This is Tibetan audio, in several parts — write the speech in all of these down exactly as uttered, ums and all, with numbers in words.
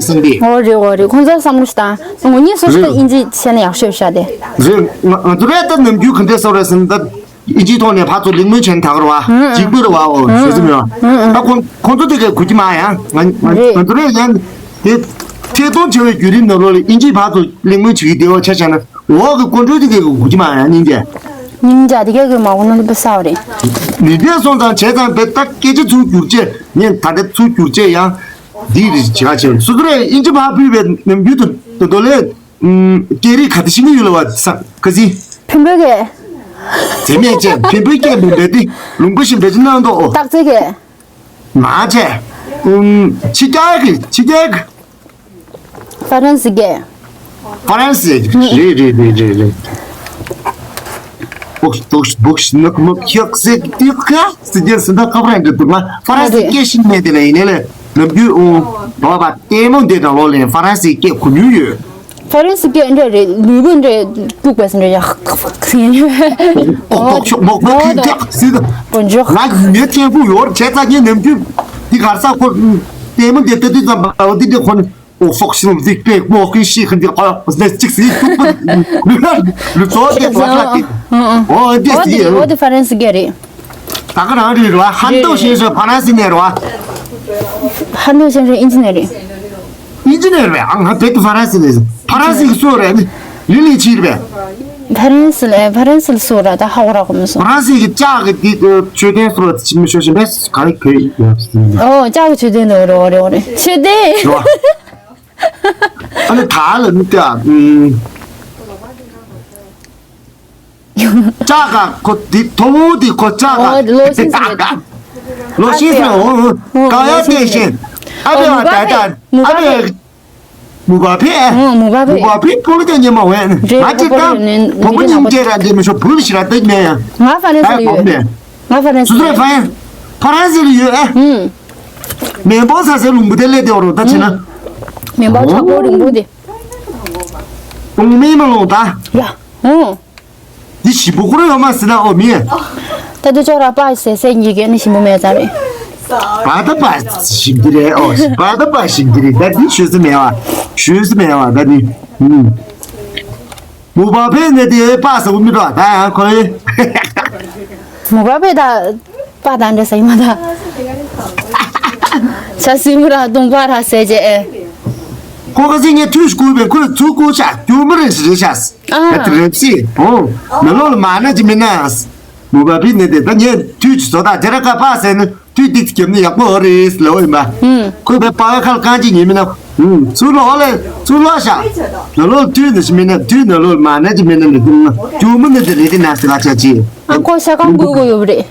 སེང་གེ། འོ་རེད་འོ་རེད། ཁོང་ཚོ་བསམ་བློ་ཞིག་བཏང་། ངོ་ཉིད་སོ་སོ་རེད། དབྱིན་ཇི་བཤད་ན་ཡག་ཤོས་བཤད་དེ། རེད། ང་ང་ཚོ་རེད་ད། ནམ་རྒྱུན་ག་འདྲས་བཟོ་རེད་ཟེར་ན་ད། དབྱིན་ཇིའི་ཐོག་ནས་ཕར་ཚུར་གླེང་མོལ་བྱས་ནས་ད་ག་རེད་བ། ཨང་། འཇིགས་པ་རེད་བ། འོ། ཨང་། ཤོད་ཀྱི་མེད་བ། ཨང་། ཨང་། ད་ཁོང་ཁོང་ཚོ་དེ་གས་གོ་གི་མ་ཡང་ང་ང་རེད། ང་ཚོ་རེད་ཡང་། དེ་ཐད་གཏོང་བྱ་བའི་བརྒྱུད་རིམ་ནང་ལོགས་ལ་དབྱིན་ཇི་ཕར་ཚུར་གླེང་མོལ་བྱེད་ཀྱི་བསྡད་པ་ཆ་བཞག་ན། འོག་གི་སྐུ་མགྲོན་དེ་གས་གོ་གི་མ་ཡང་སྙིང་རྗེ། སྙིང་རྗེ། དེ་གས་གོ་མ་གོ་ན་དེ་དཔེ་གསར་བ་རེད། མི་འདས་སོང་ཙང་བྱས་ཙང་བས་ད་སྐད་ཆ་ཚུར་བསྒྱུར་བྱས་ངས་ད་ལྟ་ཚུར་བསྒྱུར་བྱས་ཡང་། འདི་རེད་བྱེད་ག་བྱེད་སོ་སོ་རེད། དབྱིན་ཇི་ཕར་ཕུལ་བའི་ནམ་རྒྱུན་དུ་དོ་དོ་ལས། ཨུམ། སྐད་རིགས་ག་དེ་ཤེས་ཀྱི་ཡོད་ལ་བ་ས་ཁ་སི། བོན་པོའི་སྐད། དེ་མེད་ཅེས་བོན་པོའི་སྐད་མི་འདོད་དེ་ལུང་པ་བཞིན་འབད་ཅི་གནང་དོ་ཨོ། སྟག་རྩེ་སྐད། མ་བྱས། ཨུམ། ཕྱི་རྒྱལ་གྱི་ཕྱི་རྒྱལ་གྱི། ཧྥ་རན་སི་སྐད། ཧྥ་རན་སི་རེད་རེད་རེད་རེད་རེད། ཨོ་ཏོག་སི་བོག་སི་ནག་མོག་ཤག་སེ་ཏིག་ཁ་སི་རྒྱལ་སི་ད་ཁ་ཧྥ་རན་སི་འདུག་ང་ཧྥ་རན་སི་སྐད་ཤེས་མེད་དེ་ལ་ཡིན་ནའི་ལས་ནམ་རྒྱུན་ཨོ་བ་བ་ལྟད་མོ་འདི་དང་ལོ་ལེན་ཧྥ་རན་སི་སྐད་གོ་མྱོང་ཡོད། ཧྥ་རན་སི་སྐད་འདྲ་རེད། ལུས་པོ་འདྲ་སྐྱུག་པ་སི་འདྲ་ཡག་ཏག་ཏག་ཟིན་ཡོད། ཨོ་ཏོག་ཤོག་མོག་མོག་ཁི་ཏག་སི་ད། Bonjour། ང་ཡུལ་ནས་ཐན་ཕུག་ཡོད་བྱས་ཙང་ངས་ནམ་རྒྱུན་འདི་གར་ས་ཁོ་ལྟད་མོ་འདི་ལྟ་དུས་ཙམ་པ་འོ་འདི་འདྲ་ཁོ་ནི། ཨོ་ཧྥོག་སི་ནོ་ཟིག་པེག་མོག་གི་ཤི་ཁན་དེ་ཨོ་ཟེར་ཅིག་ཟིག་ཏུག་པ་ལུས་ལ་ལུས་ཚོ་དེ་ཏོ་ཆ་དེ། ཨོ་དེ་ཨོ་དེ་ཟིག་ཨོ་དེ་ཧྥ་རན་སི་སྐད་རེད། ད་ག་རང་རེད་ར། ཧན་ཏོ་ཞེས་སོ་ཧྥ་རན་སི་ནས་ར། ཧན་ཏོ་ཞེས་སོ་ཨིན་ཇི་ནས་རེད། ཨིན་ཇི་ནས་རེད། ཨང་ཧ་བེད་ཧྥ་རན་སི་ནས། ཧྥ་རན་སི་གི་སོ་རེད་ནི། ལི་ལི་ཆི་རེད། ཧྥ་རན་སི་ལ་ཧྥ་རན་སི་ལ་སོ་ར་ད་ཧ་གོ་ར་གོ་མི་སོ། ཧྥ་རན་སི་གི་ལྕགས་གི་དེ་མཆོད་རྟེན་སོ་ཆི་མི་ཤོ་ཞིམ་པས་ག་རེ་གོ་ཡོད་ཟིན། ཨོ་ལྕགས་གི་མཆོད་རྟེན་དུ་རེད་རེད་རེད་མཆོད་རྟེན། ཨ་ནི་ད་ལ་ནི་ཏེ་ཨ། ལྕགས་ཀ་ཁོ་དེ་མཐོ་བོ་དེ་ཁོ་ལྕགས་ཀ་ལོ་ཤིན་ཟེར། ལོ་ཤིན་ཟེར། ཨོ་ཀ་ཡ་ཏེ་ཤེན། ཨ་བེ་བ་ད་ད་ཨ་བེ། མུ་བ་ཕེ། མུ་བ་ཕེ། མུ་བ་ཕེ་པོ་ལི་ཏེ་ཉེ་མ་ཝེ། ང་ཅི་ད་བོ་མོ་ཉིན་ཅེ་ར་ཏེ་མི་ཤོ་བུལ་ཤི་ར་ཏེ་མེ་ཡ། ང་ཧྥ་རན་སི་ལ་ཡོད། ང་ཧྥ་རན་སི་ལ་ཡོད། སུ་ཧྥ་རན། ཧྥ་རན་སི་ལ་ཡོད་ཨ། མེ་འབོག་ས་སེ་ལུང་བུ་དེ་ལས་དེ་འོ་རོ་ད་ཆེ་ན། མེ་འབོག་ཆག་པོ་རིང་པོ་དེ། ཏུང་མེ་མ་ལོང་ད། ཡ། འོ། འདི་ཞིམ་པོ་ཁོ་ར་ཡོད་མ་སི་ན་ཨོ་མི། ད་དུ་ཅོག་ར་པ་སེ་སེ་ཉིས་གེ་ནི་ཞིམ་པོ་མེད་ཙང་རེད། པ་ད་པ་ཞིམ་གི་རེད་ཨོ། པ་ད་པ་ཞིམ་གི་རེད། ད་འདི་ཞུ་སི་མེད་བ། ཞུ་སི་མེད་བ་ད་འདི། མུ་བ་ཕེ་ནི་དེ་པ་ཟེར་བོ་མི་འགྲོ་ད་ཡང་ཁོ་ཡེ། མུ་བ་ཕེ་ད་པ་ད་འདྲ་ཟེར་མ་ད། ཆ་སི་མུ་ར་དུང་པ་ར་ཟེར་ཅེ་ཨེ། ཁོ་ག་ཟིག་ངས་ཐུགས་སྐུལ་བས་ཁོ་ཚུར་སྐུལ་ཆ་རྒྱུ་མི་རེད་ཟེར་ཆ། ཨ་ད་རེད་སི་ཨོ། ནང་ལོགས་ལ་མ་ན་ཅི་མི་ན། མུ་བ་ཕེ་ནི་དེ་ད་ངས་དུས་ཀྱི་བཟོ་ལྟ་དེ་ར་ཀ་པ་ཟེར་ནི། དུས་ཏིག་ཙམ་ནི་ཡག་པོ་རེད་ལ་འོ་ཡིན་པ། ཁོས་བས་པ་ཁལ་གང་ཅི་ཉེ་མི་ན། ཚུར་ལོག་ལེ་ཚུར་ལོག་ཤ། ན་ལོ་དུས་ནི་ཤི་མི་ན་དུས་ན་ལོ་མ་ན་ཅི་མི་ན་ནི་དུ་ན་ཇུ་མི་ནི་དེ་རེད་དེ་ན་སི་ལ་ཆ་ཅི། ཨ་ཁོ་ཤ་སྐམ་དགོས་དགོས་ཡོད་རེད།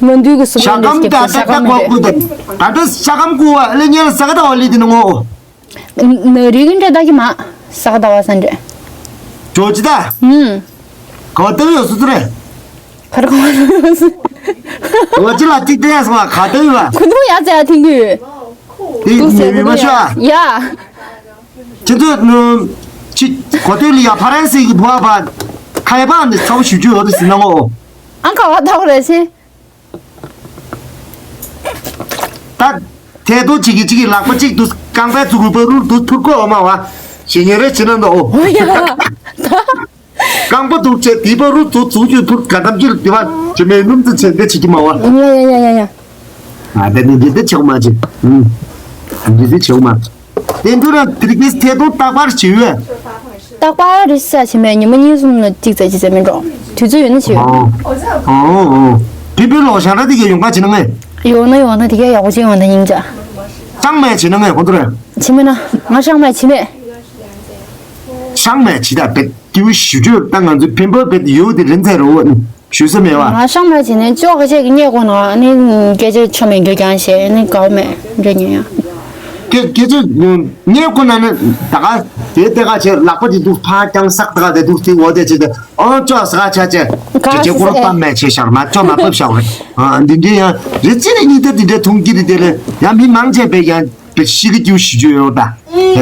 མ་འདུས་གི་སུ་ཤ་སྐམ་ད་ད་ད་གོ་གུ་ད་ད་ད་ཤ་སྐམ་གུ་བ་ལེ་ཉེ་ལ་ས་ག་ད་བ་ལི་དེ་ནི་ངོ་། ན་རིག་གི་འདྲ་ད་གི་མ་ས་ག་ད་བ་ས་འདྲ། ཇོ་ཅི་ད། ཧུམ། གོ་ཏེ་ཡོད་སུ་ཚུ་རེད། ཁར་ཁོང་། ལོ་ཅི་ལ་ཏིག་ཏེ་སོང་ཁ་ཏེ་ཡོད། ཁུ་ཐུ་ཡ་ཙེ་ཐིང་གི། ཏིག་མི་མི་མ་ཤོ། ཡ། ཁྱེད་ཚོ་ནུ། ཅི་གོ་ཏེ་ལི་ཡ་ཕ་རན་སི་གི་བུ་བ། ཁ་ཡ་པ་ནི་ཚ་བོ་ཞུ་རྒྱུ་ཡོད་དུ་ཟིན་ན་ངོ་། ཨང་ཁ་བ་ཐོག་རེ་ཆེ། ད། ཐལ་རྡོ་གཅིག་གིས་གཅིག་གི་ལག་པ་གཅིག་ཏུ་རྐང་པའི་ཚུགས་པ་རུལ་དུ་ཐུར་ཀོ་འོ་མ་བ། ཞེ་ཉེ་རེ་ཕྱི་ན་འདོ་འོ། ཨོ་ཡ། ད། རྐང་པ་འདུག་བྱས་དེ་པ་རུ་ཚུགས་ཚུགས་ཀྱི་ཕུར་ག་དམ་གྱི་དེ་བ་ཇི་མའི་སྣུམ་ཚུ་ཆེན་དེ་བྱེད་ཀྱི་མ་བ། ཡ་ཡ་ཡ་ཡ་ཡ། ཨ་དེ་ནི་འདི་དེ་ཆེ་བ་མ་བྱེད། ཨུམ། འདི་དེ་ཆེ་བ་མ། དེ་འདུག་ན་དེ་རིགས་ཐད་གཏོང་རྟག་པར་བྱེད་འོས། རྟག་པར་རེ་ས་བྱེད་མེད་ཉི་མ་གཉིས་གསུམ་ལ་གཅིག་ཙམ་གཅིག་ཙམ་མིན་འགྲོ། དུས་ཚོད་ཡོད་ན་བྱེད་འོས། ཨོ། ཨོ་ཨོ། ཕི་ཕི་ལོ་ཞང་ར་དེ་གའི་ཡོང་ཁ་བྱེད་ན་ངས། ཡོང་ན་ཡོང་ན་དེ་གའི་ཡག་པོ་བྱེད་ཡོང་ན་སྙིང་རྗེ། ཤང་མེད་བྱེད་ན་ངས་ཁོང་ཚོ་རེད། བྱེད་མེད་ན་ང་ཤང་མེད་བྱེད་མེད། ཤང་མེད་བྱེད་ད་བེད། སྐྱེ་བོ་ཞུ་སྤྱོད་ད་ང་ཚོའི་ཕན་པ་བེད་ཡོད་དེ་རིན་ཚད་རོ་ཞུ་ས་མེད་བ། ང་ཤང་མ་བྱས་ནས་ཅོག་ཁ་ཤས་ཀྱི་བརྙས་ཁོ་ན་ནི་སྐད་ཆ་ཆོ་མེད་རྒྱུ་རྐྱང་བཤད་ནི་དགའ་བོ་མེད་འདྲ་ཉོན་ཡ། སྐད་སྐད་ཆ་བརྙས་ཁོ་ན་ནི་ད་ག་དེ་དེ་ག་ཆེ་ལག་པ་དེ་འདུག་ཕ་རྐྱང་སག་ད་ག་དེ་འདུག་དེ་འོ་དེ་ཆེ་དེ་ཨོ་ཅོག་ས་ག་ཆ་ཆེ་ཅེ་ཅེ་ཀོ་རོ་པ་མེད་ཆེ་ཤར་མ་ཅོག་མ་པབ་ཤར་རེད། ཨ་འདི་འདྲའི་ཡང་རེ་ཅི་རེ་གཉིས་ད་འདི་འདྲའི་མཐོང་གི་རེད་དེ་ལས་ཡང་མི་མང་ཆེ་བས་ཡང་། པའི་ཤི་གི་རྒྱུ་ཞུ་རྒྱུ་ཡོད་ད།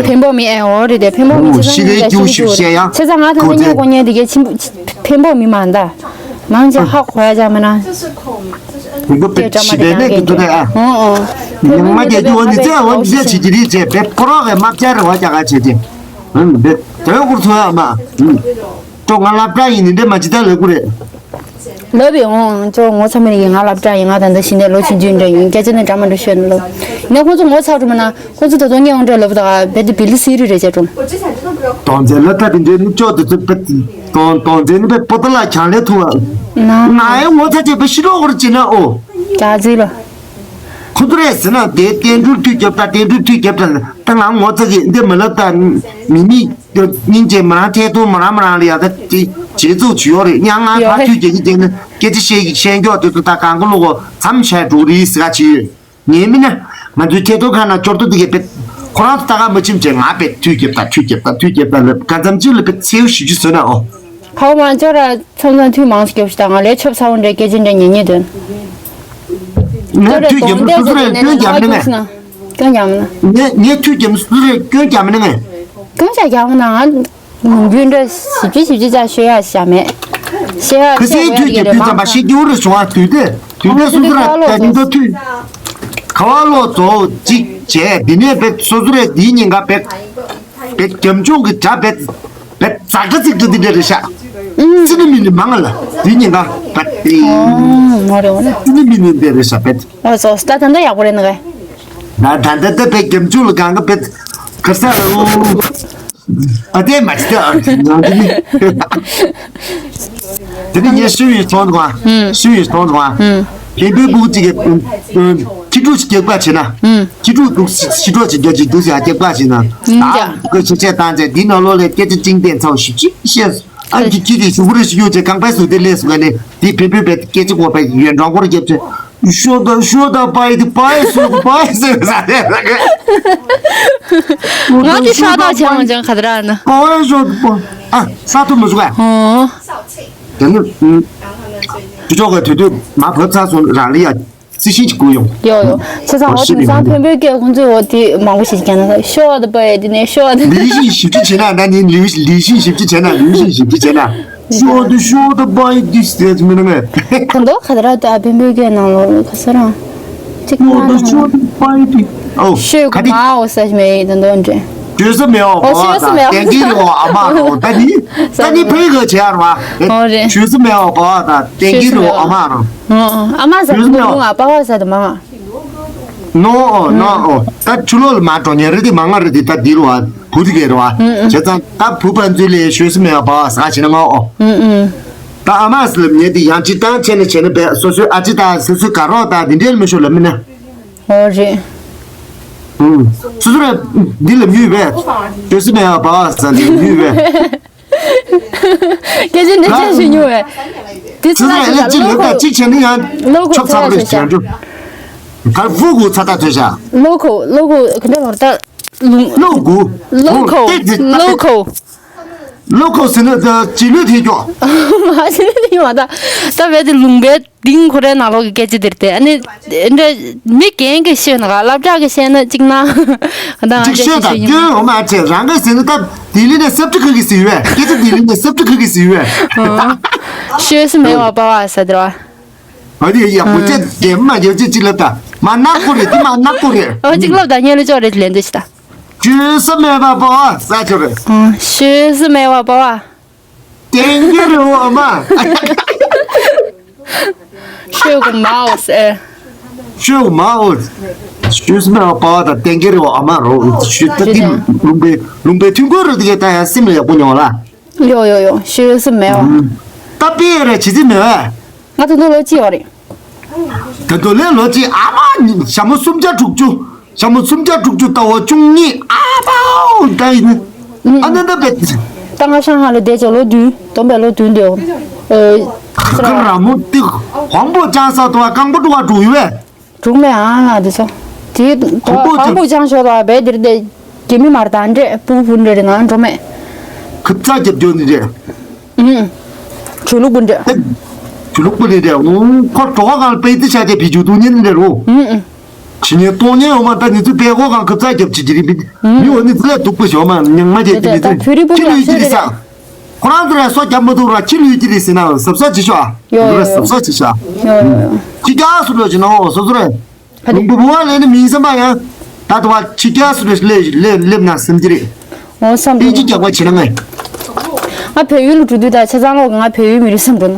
ཕན་པོ་མི་ཨེ་འོ་རེད་དེ་ཕན་པོ་མི་ཨོ་ཤི་གི་རྒྱུ་ཞུ་བཤད་ཡ། ཆེ་ས་ང་ད་ཁོ་ནི་ཚེ་ངས་གོ་ཉན་དེ་གའི་ཕན་པོ་ཕན་པོ་མི་མང་ད། མང་ཆེ་ཧ་གོ་ཡ་ཅག་མེད་ན། དེ་ཚོ་བྱིས་པའི་གནས་ཀྱི་ཐོག་ནས་ཨ། ཉི་མ་བརྒྱད་ཅུ་འོ་ནི་ཙེ་འོ་ནི་ཙེ་བྱེད་ཀྱི་རེད་ཅེས་པའི་ཕོ་རོག་གི་དམག་རྒྱལ་རེ་བ་རྒྱག་ག་བྱེད་ཅིང་། ཨང་། དེ་དོན་ཁུར་ཚོ་ཨ་མ། ཨང་། ཅོ་ང་སློབ་གྲྭ་ཡིན་ནི་འདྲེ་མ་ཅི་ད་ལབ་དགོས་རེད། ལབ་ཡོང་ཅོ་ངོ་ཚ་མི་ཡིན་ང་སློབ་གྲྭ་ཡིན་ང་ད་ལྟ་ཤི་ནས་ལོ་ཆུང་ཆུང་འདྲ་ཡིན་སྐད་ཆ་ནི་འདྲ་མ་འདྲ་ཤོད་ནི་ལབ། ནས་ཁོང་ཚོ་ངོ་ཚ་འགྲོ་མ་ན་ཁོང་ཚོ་ད་དུང་ངས་འོང་འདྲ་ལབ་ད་བེད་དུ་བིལ་སི་རི་རེ་བྱས་འགྲོ། དོན་ཚན་ལ་ད་དེ་འདྲའི་ནི་ཅོ་དེ་ཚོ་བེད། དོན་དོན་ཚན་ནི་བེད་པོ་ཏ་ལ་ཁྱང་ལས་ཐུང་བ། ན་ང་ཡང་ངོ་ཚ་བྱས་པ་ཤི་རོགས་ཁོར་བྱེད་ན་ཨོ། རྒྱ་རྩིས་ལ། ཁོ་ཚོ་རེད་ཟེར་ན་དེ་བསྟན་འགྲུབ་མཐུད་རྒྱབ་ད་བསྟན་འགྲུབ་མཐུད་རྒྱབ་ད་ད་ང་ངོ་ཚ་གི་འདི་མི་ལབ་ད་མི་མི་སྙིང་རྗེ་མི་རང་ཐད་གཏོང་མི་རང་མི་རང་ལ་ཡ་ད་དེ་བྱེད་ཚུགས་བྱུས་ཡོད་རེད་སྙང་ང་ཡོད་ཕ་ཐུག་རྒྱག་གི་དེ་ནི་སྐད་ཆ་བཤད་ཀྱི་བཤད་མགྱོགས་དེ་ཚོ་ད་གང་ག་ལོ་གོ་མཚམས་བྱས་འགྲོ་རེད་ཟེར་ག་བྱེད་ཡོད་ངས་མིན་ན་ང་ཚོའི་ཐད་གཏོང་ཁང་ན་སྐྱོར་ཏོ་དེ་གས་བེད་ཁོ་རང་ཚོ་ད་ག་མ་ཕྱིན་བྱས་ང་བེད་མཐུད་རྒྱབ་ད་མཐུད་རྒྱབ་ད་མཐུད་རྒྱབ་ད་ལབ་ག་ཙམ་ཅིག་ལ་བེད་ཚེའུ་བཞི་བཅུ་བཟོས་ན་ཨོ། ཁ་བ་མ་ཅོ་ར་ཚང་ཚང་མཐུད་མང་སྐྱོབ་ཞིག་ད་ང་ལས་ཆོབ་ཚ་བོ་འདྲ་སྐད་ཆ་འདྲ་ཉན་ཉན་དོན། ངས་མཐུད་རྒྱབ་སུ་སུ་རེད་སྐྱོན་རྒྱབ་ནི་ངས། སྐྱོན་རྒྱབ་ན། ངས་ངས་མཐུད་རྒྱབ་སུ་སུ་རེད་སྐྱོན་རྒྱབ་ནི་ངས། སྐྱོན་ཆ་རྒྱབ་ན་ང་ལུང་རྒྱུན་འདྲ་ཞིབ་ཅིག་ཞིབ་ཅིག་ཅག་ཤོད་ཡ་ཞག་མེད། ཤེས་ཡ་ཁ་ཤེས་སའི་མཐུད་ཀྱི་དུས་ཙམ་པ་ཤེས་རྒྱུ་རེ་བྱུང་བ་དུས་དེ་དུས་དེ་སོ་སོ་ར་ད་ཉིན་ཐོ་མཐུད། ཁ་བ་ལོག་རྫོགས་གཅིག་བྱས་འདི་ནས་བེད་སོ་སོ་རས་འདིའི་ཉིན་ག་བེད་བེད་རྒྱབ་ལྗོངས་ཀྱི་དགྲ་བེད་བེད་ཛ་དྲག་ཅིག་འདི་འདྲ་རེད་ཤག་ཙི་ནི་མི་ནི་མང་ལ་འདིའི་ཉིན་ག་བེད་ཨོ་མ་རེད་འོ་ན། ཙི་ནི་མི་ནི་འདི་རེད་ཤག་བེད། ཨོ་སོ་ད་ད་ད་ཡག་པོ་རེད་ནི་ག་ད་ད་ད་ད་བེད་རྒྱབ་ལྗོངས་ལ་གང་ག་བེད་ག་ས་ལ་ཨོ། ཨ་དེ་མ་ཅི་ད་ཨ་ང་འདི་ནི། དེ་ནི་ངས་ཤི་བའི་ཚོང་དང་། ཤི་བའི་ཚོང་དང་། ཧིན་བོད་ཕྲུ་གུ་གཅིག་གིས་ཁྱི་ཕྲུག་ཅིག་རྒྱག་པ་བྱས་ན། ཁྱི་ཕྲུག་འདུག་ཤི་ཕྲུག་ཅིག་རྒྱག་ཅིག་འདུག་ཤི་རྒྱག་པ་བྱས་ན། ད་ཁོས་ཤི་ཆད་བཏང་ཚེ་འདི་ནང་ལོགས་ལས་སྐད་ཆ་གཅིག་བསྟན་ཚར་ཞིབ་ཅིག་བཤད། ཨ་ཁྱི་ཁྱི་དེ་ཞུ་གུ་རེ་ཞུ་རྒྱུ་ཅེ་གང་པའི་སུ་དེ་ལས་སུ་ག་ནས་དེ་བོད་པའི་བེད་སྐད་ཆ་གོ་པའི་ཡོན་ཀྲང་སྐོར་རྒྱབ་ཆེ། ཤོ་ད་ཤོ་ད་པའི་དེ་པའི་སུ་པའི་སུ་ཟ་རེ་ཟ་གི་ང་དེ་ཤ་ད་ཆེ་མོ་ཅང་ཁ་ད་ར་ན། པའི་ཤོ་ད་པ། ཨ་ས་ཐུ་མི་ཟུག་ག་ཧོ། དེ་ནི་ཨུམ། ཁྱི་ཅོག་གི་དུས་དུས་མ་བབས་ཚར་སོང་རང་ལ་ཡ་རྩི་ཤིང་གི་སྐུ་ཡོང་། ཡོ་ཡོ། བྱས་ཙང་འོ་དེང་སང་བོན་པོའི་སྐད་ཁོང་ཚོས་འོ་དེ་མང་པོ་ཞིག་ཀྱང་ན་ཤོ་ད་པའི་དེ་ནས་ཤོ་ད། ལི་ཤིང་ཞིབ་ཅིག་བྱས་ན་ད་ནི་ལི་ལི་ཤིང་ཞིབ་ཅིག་བྱས་ན་ལི་ཤིང་ཞིབ་ཅིག་བྱས་ན། ཤོ་ད་ཤོ་ད་པའི་དེ་ཟེར་མི་ནང་ངས། ད་མདོ་ཁ་ད་ར་ད་བོན་པོའི་སྐད་ནང་ལོ་ཁ་ས་རང་། གཅིག་ཤོ་ད་ཤོ་ད་པའི་དེ། ཨོ། ཤོད་ག་དེ་མ་འོ་ས་མེད་ད་མདོ་འདྲེ། ཤོད་ས་མེད་འོ་ཨོ་པ་ཤོད་ས་ད་མེད་ཨོ། གཏན་འཁེལ་རེད་འོ་ཨ་མ་རོ་ད་ནི། ད་ནི་ཕའི་ག་བྱེད་ཨ་ར་བ། ཨོ་རེད། ཤོད་ས་མེད་འོ་པ་ད་གཏན་འཁེལ་རེད་འོ་ཨ་མ་རོ། ཨོ་ཨོ་ཨ་མ་ཟ་ཤོད་ས་མེད་འོ། ང་པ་བ་ཟ་ད་མ་ང་། ནོ་ཨོ་ནོ་ཨོ། ད་ཆུ་ལོག་ལ་མ་འགྲོ་ཉེ་རེད་དེ་མ་ང་རེད་དེ་ད་འདི་རུ་བ་བུ་དེ་གས་རུ་བ། བྱས་ཙང་ད་བུ་ཕན་ཚུན་ལས་ཤོད་ས་མེད་བ་བ་ཟ་བྱེད་ན་ང་ཨོ། ད་ཨ་མ་སི་ལབ་ཉེ་དེ་ཡང་ཅི་ཏང་བྱས་ནས་བྱས་ནས་བས་སོ་སོའི་ཨ་ཅི་ད་སོ་སོའི་དགའ་རོགས་ད་འདི་འདྲའི་མི་ཤོད་ལབ་མི་ན། ཨོ་རེད། སོ་སོ་ར་འདི་ལབ་ཡུལ་བས་ཤོད་ས་མེད་བ་བ་ཟ་ལབ་ཡུལ་བས། སྐད་ཆ་འདི་ཆ་ཞུ་མྱོང་བས། དེ་ཚོ་ལ་ཅིག་ལབ་ད་གཅིག་བྱས་ནས་ཡང་ཆོབ་ཚ་པོ་རེད་བྱས་འགྲོ། གར་ཧྥུ་གུ་ཚ་ད་ཐོས་བྱ། ལོ་ཁོ་ལོ་ཁོ་ག་འདྲ་བར་ད། ལུང་ལོ་གུ། ལོ་ཁོ་ལོ་ཁོ། ལོ་ཁོ་ཟེར་ན་ད་ཅི་ལོས་དེ་ཀྱོ། མ་ཟེར་ན་དེ་མ་ད་ད་བས་དེ་ལུང་པའི་གཏིང་ཁོ་རའི་ནང་ལོགས་ཀྱི་སྐད་ཆ་དེར་ཏེ་ཨ་ནི་འདྲ་མི་རྒན་གྱིས་བཤད་ན་ག་སློབ་གྲྭ་གིས་བཤད་ན་གཅིག་ན་ད་ང་ཅིག་བཤད་ད་སྐྱོན་འོ་མ་ཆེ་རང་གིས་ཟེར་ན་ད་ལྡི་ལི་ནས་སབ་ཁྲི་ཁ་གིས་ཟེར་བས་སྐད་ཆ་ལྡི་ལི་ནས་སབ་ཁྲི་ཁ་གིས་ཟེར་བས། ཤོད་སུ་མེད་བ་པ་བ་ས་དེར་བ། ཨ་དེ་ཡག་པོ་ཅེ་དེ་མ་ཡོད་ཅེ་ཅི་ལབ་ད་མ་ནག་པོ་རེད་དེ་མ་ནག་པོ་རེད། ཨོ་གཅིག་ལབ་ད་ཉེ་ལོ་ཅོག་རེད་ལན་འདི་ཤི་ད། ཤོད་སུ་མེད་བ་པ་བ་ས་ཆོ་རེད། ཤོད་སུ་མེད་བ་པ་བ། ཏན་གྱི་རེད་འོ་མ། ཤོད་གོ་མ་འོ་སེ། ཤོད་གོ་མ་འོ། ཤོད་སུ་མེད་བ་པ་བ་དང་ཏན་གྱི་རེད་འོ་ཨ་མ་རོ། ཤོད་ད་དེ་ལུང་པའི་ལུང་པའི་ཐུན་ཁོར་རུ་དེ་ག་ད་ཡང་སེམས་ལ་ཡག་པོ་མྱོང་ལ། ཡོ་ཡོ་ཡོ་ཤོད་སུ་མེད་བ། ད་པེ་རེ་བྱེད་རྩིས་མེད་བས། ང་ད་དུང་ལོ་གཅིག་ཡོད་རེད། ད་དུང་ལས་ལོ་གཅིག་ཨ་མ་ཞྭ་མོ་སུམ་བརྒྱ་དྲུག་ཅུ། ཞྭ་མོ་སུམ་བརྒྱ་དྲུག་ཅུ་ལྟ་བ་བཅུ་གཉིས་ཨ་པའོ་ད་ཡིན། ཨ་ནི་ད་བེད། ད་ང་ཤང་ཧ་ལ་བསྡད་ཅོག་ལོ་བདུན་སྟོན་པའི་ལོ་བདུན་འདུག་ཨ་ཁ་ར་མོ་ཏི་ཧོང་པོ་ཅང་ས་དུ་བ་རྐང་པོ་དྲུག་བ་དྲུག་ཡོད་བས། དྲུག་མེད་ཨ་ང་འདི་ཚོ། དེ་ཧོང་པོ་ཧོང་པོ་ཅང་ཤོར་བ་བས་འདིར་བསྡད། རྒྱ་མི་མར་དང་འདྲེ་སྤུན་སྤུན་འདྲེ་རེ་ང་འགྲོ་མེད། ཁབ་ཚ་རྒྱབ་སྐྱོར་ནི་རེད། ཨུམ། ཆོས་ལུགས་སྤུན་འདྲེ། ཆོས་ལུགས་སྤུན་འདྲེ་རེད། ཁོ་གྲོགས་གང་པའི་ཏི་ཤ་དེ་བི་ཇུ་ཏུ་ཉིན་འདྲེ་རོ། ཨུམ། ཕྱི་ཉིན་སྟོང་ཉིན་འོ་མ་ད་ནི་ཚུ་པའི་ཧོ་གང་ཁབ་ཚ་རྒྱབ་ཅི་ཅི་རི་མི་མི་འོ་ནི་ཚུ་ལ་སྡུག་པོ་ཞོ་མ་ཉང་མ་རྒྱབ་ཅི་མི་ཚུ་ཁྱི་ལུས་ཅི་རི་ས། ཁོ་རང་ཚོ་ར་སོ་རྒྱབ་མ་ཐུབ་ར་ཁྱི་ལུས་ཀྱི་རེད་ཟེར་ན་གཟབ་གཟབ་བྱེད་ཤོག་ཨ། ཡོ་ཡོ་ཡོ། གཟབ་གཟབ་བྱེད་ཤོག་ཨ། ཡོ་ཡོ་ཡོ། ཁྱི་རྒྱག་སུ་ལོ་བྱེད་ན་འོ་སོ་སོ་རེད། ཕ་དེ། ལུང་པ་བུ་བ་ལས་ནི་མིན་བསམ་པ་ཡང་། ད་དུ་བ་ཁྱི་རྒྱག་སུ་ལོ་སླེབས་སླེབས་སླེབས་ན་སེམས་ཀྱི་རེད། འོ་བསམ་ཏིན་ཅི་འདུག་རྒྱག་པ་བྱེད་ན་ངས། ང་བལ་ཡུལ་ལ་འགྲོ་དུས་ད་ཆ་ཚང་ལོག་ང་བལ་ཡུལ་མི་རེད་བསམ་འགྲོ་ན།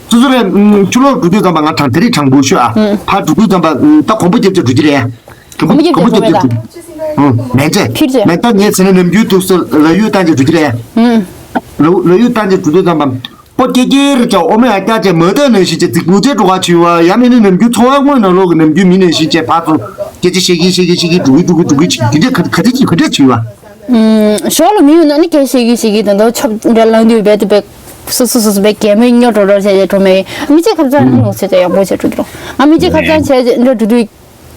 སོ་སོ་རེད། ཆུ་ལོག་འགྲོ་དུས་ཙམ་པ་ང་དྲང་དེ་རིང་དྲང་པོ་ཤོད་ཨ། ཕར་འགྲོ་དུས་ཙམ་པ་ད་གོམ་པ་རྒྱབ་ཅིག་འགྲོ་གི་རེད། གོམ་པ་རྒྱབ་ཅིག་འགྲོ་གི་རེད། མེད་ཅེ། ཕིར་ཅེ། མེད་ད་ངས་ཟེར་ན་ནམ་རྒྱུན་ཐུག་སོ་ལ་ཡུལ་བཏང་ཅིག་འགྲོ་གི་རེད། ལ་ལ་ཡུལ་བཏང་ཅིག་འགྲོ་དུས་ཙམ་པ། ཨོ་ཀྱེ་ཀྱེ་རེ་ཅག་ཨོ་མེ་ཨ་ཀྱ་ཅེ་མ་ད་ནང་བཞིན་ཅེ་ཙིག་པུ་ཅེ་འགྲོ་ག་ཆུ་བ་ཡ་མེ་ནི་ནམ་རྒྱུན་འཚོ་བ་དངོས་ནང་ལོག་གི་ནམ་རྒྱུན་མི་ནང་བཞིན་ཅེ་ཕར་ཚུར་སྐད་ཆ་བཤད་ཀྱི་བཤད་ཀྱི་བཤད་ཀྱི་འགྲོ་གི་འགྲོ་གི་འགྲོ་གི་ཅིག་འདི་འདྲ་ག་ག་འདྲ་ཅིག་ག་འདྲ་ཆུ་བ། ཞོགས་ལ་མི་ཡོང་ན་ནི་སྐད་བཤད་ཀྱི་བཤད་ཀྱི་དོན་དུ་ཆོབ་འདྲ་ལངས་དུས་རྦད་དེ་རྦད་སོ་སོ་སོ་སོ་རྦད་གད་མོ་སྨྱོ་འགྲོ་འགྲོ་བྱས་བྱས་འགྲོ་མེད་མི་གཅིག་ཁ་བྱང་ནི་ནོར་སྲིད་དེ་ཡག་པོ་བྱས་འགྲོ་འགྲོ་ང་མི་གཅིག་ཁ་བྱང་བྱས་འདྲ་འགྲོ་དུས་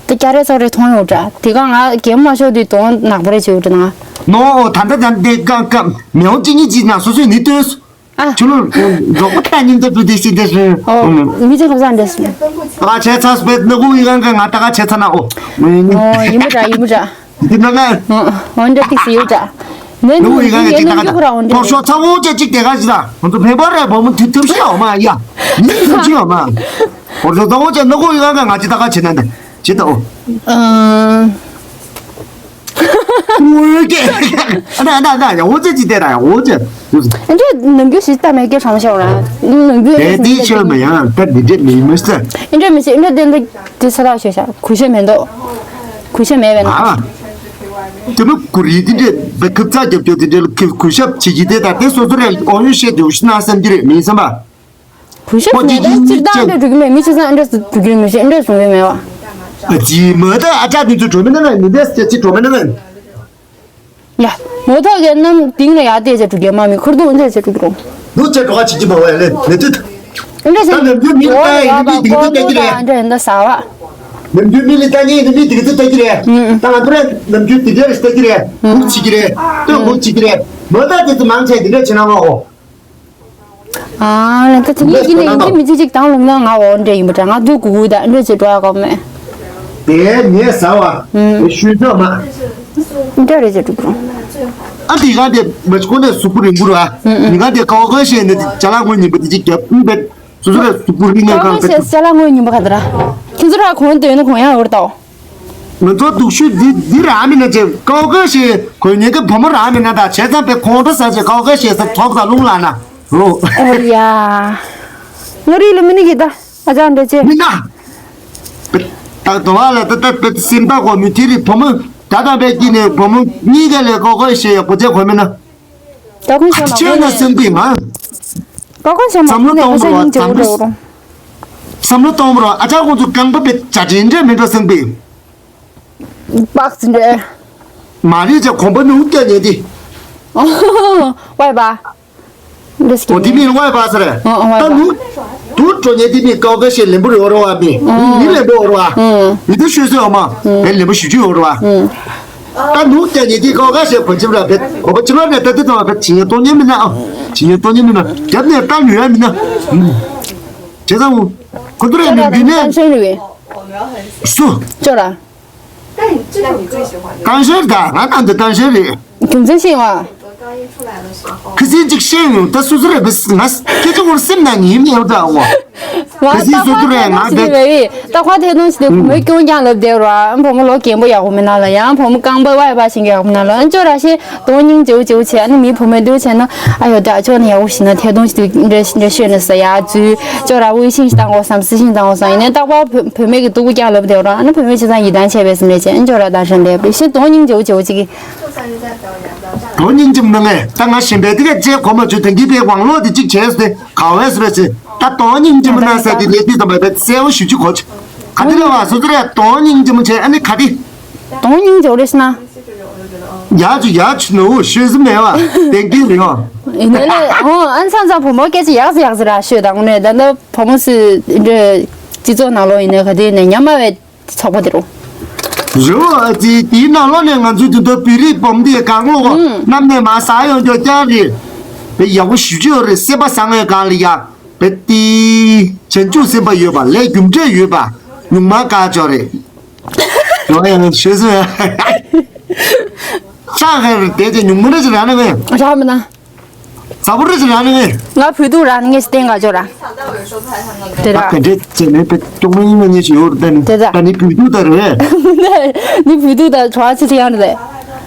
དེ་སྐྱ་རེ་ཚོགས་རེ་མཐོང་ཡོད་འདྲ་དེ་ག་ང་གད་མོ་མ་ཤོར་དུས་དོན་ནག་པོ་རེ་བྱེད་འགྲོ་ན། ནོ་ད་ལྟ་ད་འདི་ཀ་ཀ་མེའོ་གཅིག་གཉིས་གཅིག་ན་སོ་སོའི་ནི་ལྟོས། ཨ། ཆུ་ལོ་རོགས་པ་ལྟ་ཉིན་ད་དུ་དེ་ཤི་དེ་ཤི། ཨོ། མི་ཚེ་ཁ་བཟང་འདྲ་སོང་། ད་ག་བྱས་ཚར་སྤེད་ནག་པོ་ཡི་གང་ག་ང་ད་ག་བྱས་ཚར་ན་ཨོ། ཨོ་ཡིན་པ་འདྲ་ཡིན་པ་འདྲ། འདི་ན་ང་། ཨོ་འདྲ་ཏིག་སི་ཡོད་འདྲ། ནག་པོ་ཡི་གང་ག་ཅིག་ད་ག་ད་ཕོར་ཤོག་ཚ་བོ་ཅེ་གཅིག་དེ་ག་ཞིག་ད་ང་ཚོ་བེ་པ་རེ་བ་མོ་དུས་ཐུབ་ཤི་ཨོ་མ་ཡ། མི་ཐུབ་ཤི་ཨོ་མ། ཕོར་ཤོག་ཚ་བོ་ཅེ་ནག་པོ་ཡི་གང་ག་ང་ཅིག་ད་ག་བྱས་ན་འདི་ཅིག་ད་ཨོ། ཨ། ངོ་སྐད། ཨ་ན་ཨ་ན་ཨ་ན་ཡ་འོ་ཙི་ཅི་དེ་ར་ཡ་འོ་ཙི། ཨ་འདྲ་ནམ་རྒྱུན་ཞིག་ལྟ་མེད་སྐད་གྲང་ཤོར་ར་ནམ་རྒྱུན་དེ་དེ་ཤོར་མ་ཡང་ད་འདི་འདྲ་མི་མི་ས། ཨ་འདྲ་མི་ཤེས་ཨ་འདྲ་དེ་འདྲ་དེ་ས་ལ་ཤོད་ཤ་གུས་ཞབས་མེད་འདུག་གུས་ཞབས་མེད་པས་ན། ཨ། དེ་མི་གུ་རི་དེ་འདྲ་བ་ཁབ་ཚ་རྒྱབ་སྐྱོར་དེ་འདྲ་ལ་གུས་ཞབས་བྱེད་ཀྱི་དེ་ད་དེ་སོ་སོ་རེ་ཨོ་ཡོད་བཤད་དེ་འུ་ཤི་ན་བསམ་གྱི་རེད་མི་བསམ་པ། གུས་ཞབས་ཁོ་མེད་ན་སྤྱིར་བཏང་འདྲ་འགྲོ་གི་མེད་མི་ཆ་ཚང་འདྲ་སུ་འགྲོ་གི་མི་ཤེས་འདྲ་གསུང་གི་མེད་བ། ཨ་ཙི་མ་ད་ཨ་ཅག་དེ་ཚོ་གྲོ་མི་ན་ན་མི་འདས་སྐྱ་ཅི་གྲོ་མི་ན་ན། ཡ། མོ་ཐོག་གི་གནམ་དེང་ལ་ཡ་དེ་ཅི་འགྲོ་གི་མ་མི་ཁུར་དུ་འདྲ་ཅི་འགྲོ་གི་རུང་། ནུ་ཅི་འགྲོ་ག་ཅི་ཅི་མ་བ་ལེ་ནི་དུ། འདྲ་ཅི་ད་ནམ་རྒྱུན་མི་ལ་ལྟ་ཡི་ནི་མི་དེ་གི་དུ་ལྟ་གི་རེད། འདྲ་འདྲ་ཟ་བ། ནམ་རྒྱུན་མི་ལ་ལྟ་ཉེ་ནི་མི་དེ་གི་དུ་ལྟ་གི་རེད། ད་ང་ཚོ་རེད་ནམ་རྒྱུན་དེ་འདྲ་ལྟ་གི་རེད། ཧུག་ཅི་གི་རེད། ལྟོས་ཧུག་ཅི་གི་རེད། མ་ད་དེ་ཚོ་མང་ཆེ་དེ་འདྲ་ཅི་ན་མ་འོ། ཨ་ལ་ད་དེ་ངས་ཀྱི་ནས་ཡིན་གྱི་མི་ཚེ་གཅིག་དང་ལུང་ན་ང་འོ་འདྲ་ཡིན་པ་འདྲ་ང་སྡུག་གུ་གུ་ད་འདྲ་བྱེད་འགྲོ་ཡ་གོ་མེད། དེ་ངས་ཟ་བ་ཨུམ། ཤུལ་ཚོགས་མ། འདྲ་རེ་བྱེད་འགྲོ་འགྲོ། ཨ་འདི་ག་དེ་མ་ཅི་ཁོ་ནས་གཟུགས་པོ་རིང་པོ་ར། ཨུམ་ཨུམ། འདི་ག་དེ་ཀའོ་ཀའོ་ཤེས་ནས་ཅ་ལག་ངོ་ཉིན་པ་དེ་གཅིག་རྒྱབ་ཨུམ་བེད་སོ་སོ་ར་གཟུགས་པོ་རིང་ནས་ཀའོ་གང་ཀའོ་ཤེས་ཅ་ལག་ངོ་ཉིན་པ་ག་འདྲ། ཁྱེད་ཚོ་ར་གོང་དོན་ནི་གོང་ཡང་འོར་ཏའོ། ང་ཚོ་སྡུག་ཤོས་འདི་འདི་རང་མིན་ན་ཅེ་ཀའོ་ཀའོ་ཤེས་གོ་ཉེ་གི་བུ་མོ་རང་མིན་ན་ད་བྱས་ཙང་པའི་ཁོང་ཁྲོ་ཟ་ཅེ་ཀའོ་ཀའོ་ཤེས་ས་ཐོག་ས་རླུང་ལ་ན་རོ། ཨོ་ཡ། ང་རི་ལ་མི་ནི་གི་ད་ཨ་ཅག་འདྲ་ཅེ། མིན་ན། ད་དོ་བ་ལ་ད་ད་པའི་སེམས་ཐག་གོ་མི་དེ་རི་བུ་མོ་ད་དང་པའི་སྐྱིད་ནས་བུ་མོ་གཉིས་ཀ་ལས་ཀའོ་ཀའོ་ཤེས་ཡག་པོ་ཅེ་གོ་མིན་ན། ཀའོ་ཀའོ་ཤེས་མ་ཁྱེད་ན་སེམས་པའི་ང་། ཀའོ་ཀའོ་ཤེས་མ་བསམ་བློ་གཏོང་རོགས་བསམ་བློ་བསམ་བློ་གཏོང་རོགས་ཨ་ཅག་ཁོང་ཚོ་རྐང་པ་པའི་བྱ་བྲིན་འདྲ་མི་འགྲོ་སེམས་པའི། པགས་འདྲ། མ་རེད་ཅེ་གོམ་པ་ནུ་སྐྱ་ཉེ་དེ། ཝའི་པ། འདི་སྐྱེ་ཨོ་དེ་མིན་ཝའི་པ་ཟེར། ཨོ་ཨོ་ཝའི་པ། ད་ནུ། དུ་འགྲོ་ཉེ་དེ་མི་ཀའོ་ཀའོ་ཤེས་ལེན་པོ་རེ་བ་རེ་བ་མི། ཨོ། མི་ལེན་པོ་རེ་བ། ཨོ། མི་དུ་ཤོད་སོ་ཡོང་མ། ཨོ། མི་ལེན་པོ་ཞུ་རྒྱུ་ཡོང་རེ་བ། ཨོ། ད་ནུ་སྐྱ་ཉེ་དེ་ཀའོ་ཀའོ་ཤེས་གོ་ཅིབ་ར་བེད་གོ་པ་ཅི་ལོ་ནས་ད་དུ་དང་བེད་ཇི་ཡང་གཏོང་ཉེ་མིན་ན་ཨོ། ཇི་ཡང་གཏོང་ཉེ་མིན་ན་རྒྱབ་ནས་ད་ལུས་ཡ་མིན་ན། བྱས་ཙང་ཁོ་ཚོ་རེ་ནུ་རྒྱུ་ནས། སུ། ཅོ་ར། ཏང་ཤེར་ད་ང་ཏང་དུ་ཏང་ཤེར་རེད། རྒྱུ་མཚན་ཤེས་བ། ཁི་སིན་ཅིག་ཤེས་ཡོང་ད་སུ་སུ་རེད་པས་ང་སྐད་ཆ་ངོར་སེམས་ནང་ཉིན་མེད་འོ་ད་འོ། ཁི་སིན་སུ་སུ་རེད་ང་དེ། ད་ཁ་ཐེ་ཏོང་ཞིག་དེ་བུ་མོའི་སྐྱོན་ཀྱང་ལབ་བསྡད་ར་བུ་མོ་ལོ་རྒན་པོ་ཡག་པོ་མིན་ན་ལ་ཡང་བུ་མོ་རྐང་པ་ཝའི་པ་ཞིག་ཡག་པོ་མིན་ན་ལ་ཅོ་ར་ཤེས་དོ་སྙིང་རྗེ་བོ་རྗེ་བོ་བྱས་ཨ་ནི་མི་བུ་མོའི་འདུག་བྱས་ན་ཨ་ཡོ་ད་ཅོ་ནི་ཡག་པོ་ཞིག་ན་ཐེ་ཏོང་ཞིག་དེ་འདྲ་འདྲ་ཤོད་ནི་ས་ཡ་ཙུའི་ཅོ་ར་དབུ་ཤིང་ཞིག་བཏང་དགོས་བསམ་སི་ཤིང་བཏང་དགོས་བསམ་ཡིན་ནའི་རྟག་པར་བུ་བུ་མོའི་གི་སྡུག་པོ་ཀྱང་ལབ་བསྡད་ར་ཨ་ནི་བུ་མོའི་བྱས་ཙང་ཡིད་ཐང་ཆད་པའི་སེམས་ལས་བྱས་ཨ་ཅོ་ར་ད་ཧྲན་ལས་པའི་ཤེས་དོ་སྙིང་རྗེ་བོ་རྗེ་བོ་ཅིག་གི། དོ་སྙིང་རྗེ་མོ་ན་ངས་ད་ང་ཞིམ་པའི་དེ་གས་ཅེས་གོ་མ་བྱོས་དེང་གི་པའི་དབང་ལོག་དེ་གཅིག་བྱས་སོ་དེ་ག་བས་སོ་རེད་ཅེས་ད་དོ་སྙིང་རྗེ་མོ་ན་ཟེར་དེ་ལས་དུས་དམ་པའི་གསལ་བོ་ཞུ་རྒྱུ་གོ་ཆ་ག་དེ་རེད་བ་སོ་སོ་རེད་དོ་སྙིང་རྗེ་མོ་བྱས་ཨ་ནི་ག་དེ། དོ་སྙིང་རྗེ་བོ་རེད་ཤི་ན། ཡ་ཆུ་ཡ་ཆུ་ནུ་ཤོད་སུ་མེད་བ་དེང་གི་རིང་ཨོ། ཡིན་ནའི་ཨོ་ཨ་ཚང་ཚང་བུ་མོ་སྐད་ཆ་ཡག་ཟེར་ཡག་ཟེར་ར་ཤོད་དང་ནས་ད་ནི་བུ་མོ་སུ་འདྲ་སྤྱི་ཚོགས་ནང་ལོགས་ཡིན་ནའི་ག་དེ་ཡིན་ནའི་ཉམས་དམའ་བའི་ཚོགས་པ་དེ་རུ། རེད་བ་ཅི་དེའི་ནང་ལོགས་ནས་ང་ཚོའི་དུས་ཚོད་བོད་རིགས་བུ་མོ་དེ་གང་ལོག་གནམ་ནས་མར་ཟག་ཡོང་རྒྱུ་རྐྱང་རེད། བས་ཡག་པོ་ཞུ་རྒྱུ་ཡོད་རེད་སེམས་པ་བཟང་བའི་སྒང་ལ་ཡ། བས་དེ་བྱང་ཆུབ་སེམས་པ་ཡོད་པ་ལས་རྒྱུ་འབྲས་ཡོད་པ་ཉུང་མ་དཀར་ཅོག་རེད། ཡོང་ཡང་ཤོད་སོང་། ཆགས་ཧེ་རུ་དེ་ཅི་ཉུང་མ་རེད་ཅི་ར་ན་མེད། ར་མི་ན། ཟ་པོ་རེད་ཟེར་ར་ནི་ངས། ང་བོད་ཐུག་ར་ནི་ངས་སྟེང་ག་ཅོ་ར། དེ་ར། ད་ག་འདྲས་བྱས་ནས་པེ་ཏོག་མ་ཡིན་ན་ཉེ་ཞིག་ཡོད་རེད་ད་ནི། དེ་ར། ད་ནི་བོད་ཐུག་ད་རེད། ནི་བོད་ཐུག་ད་གྲོ་ཆི་ཆི་ཡང་རེད།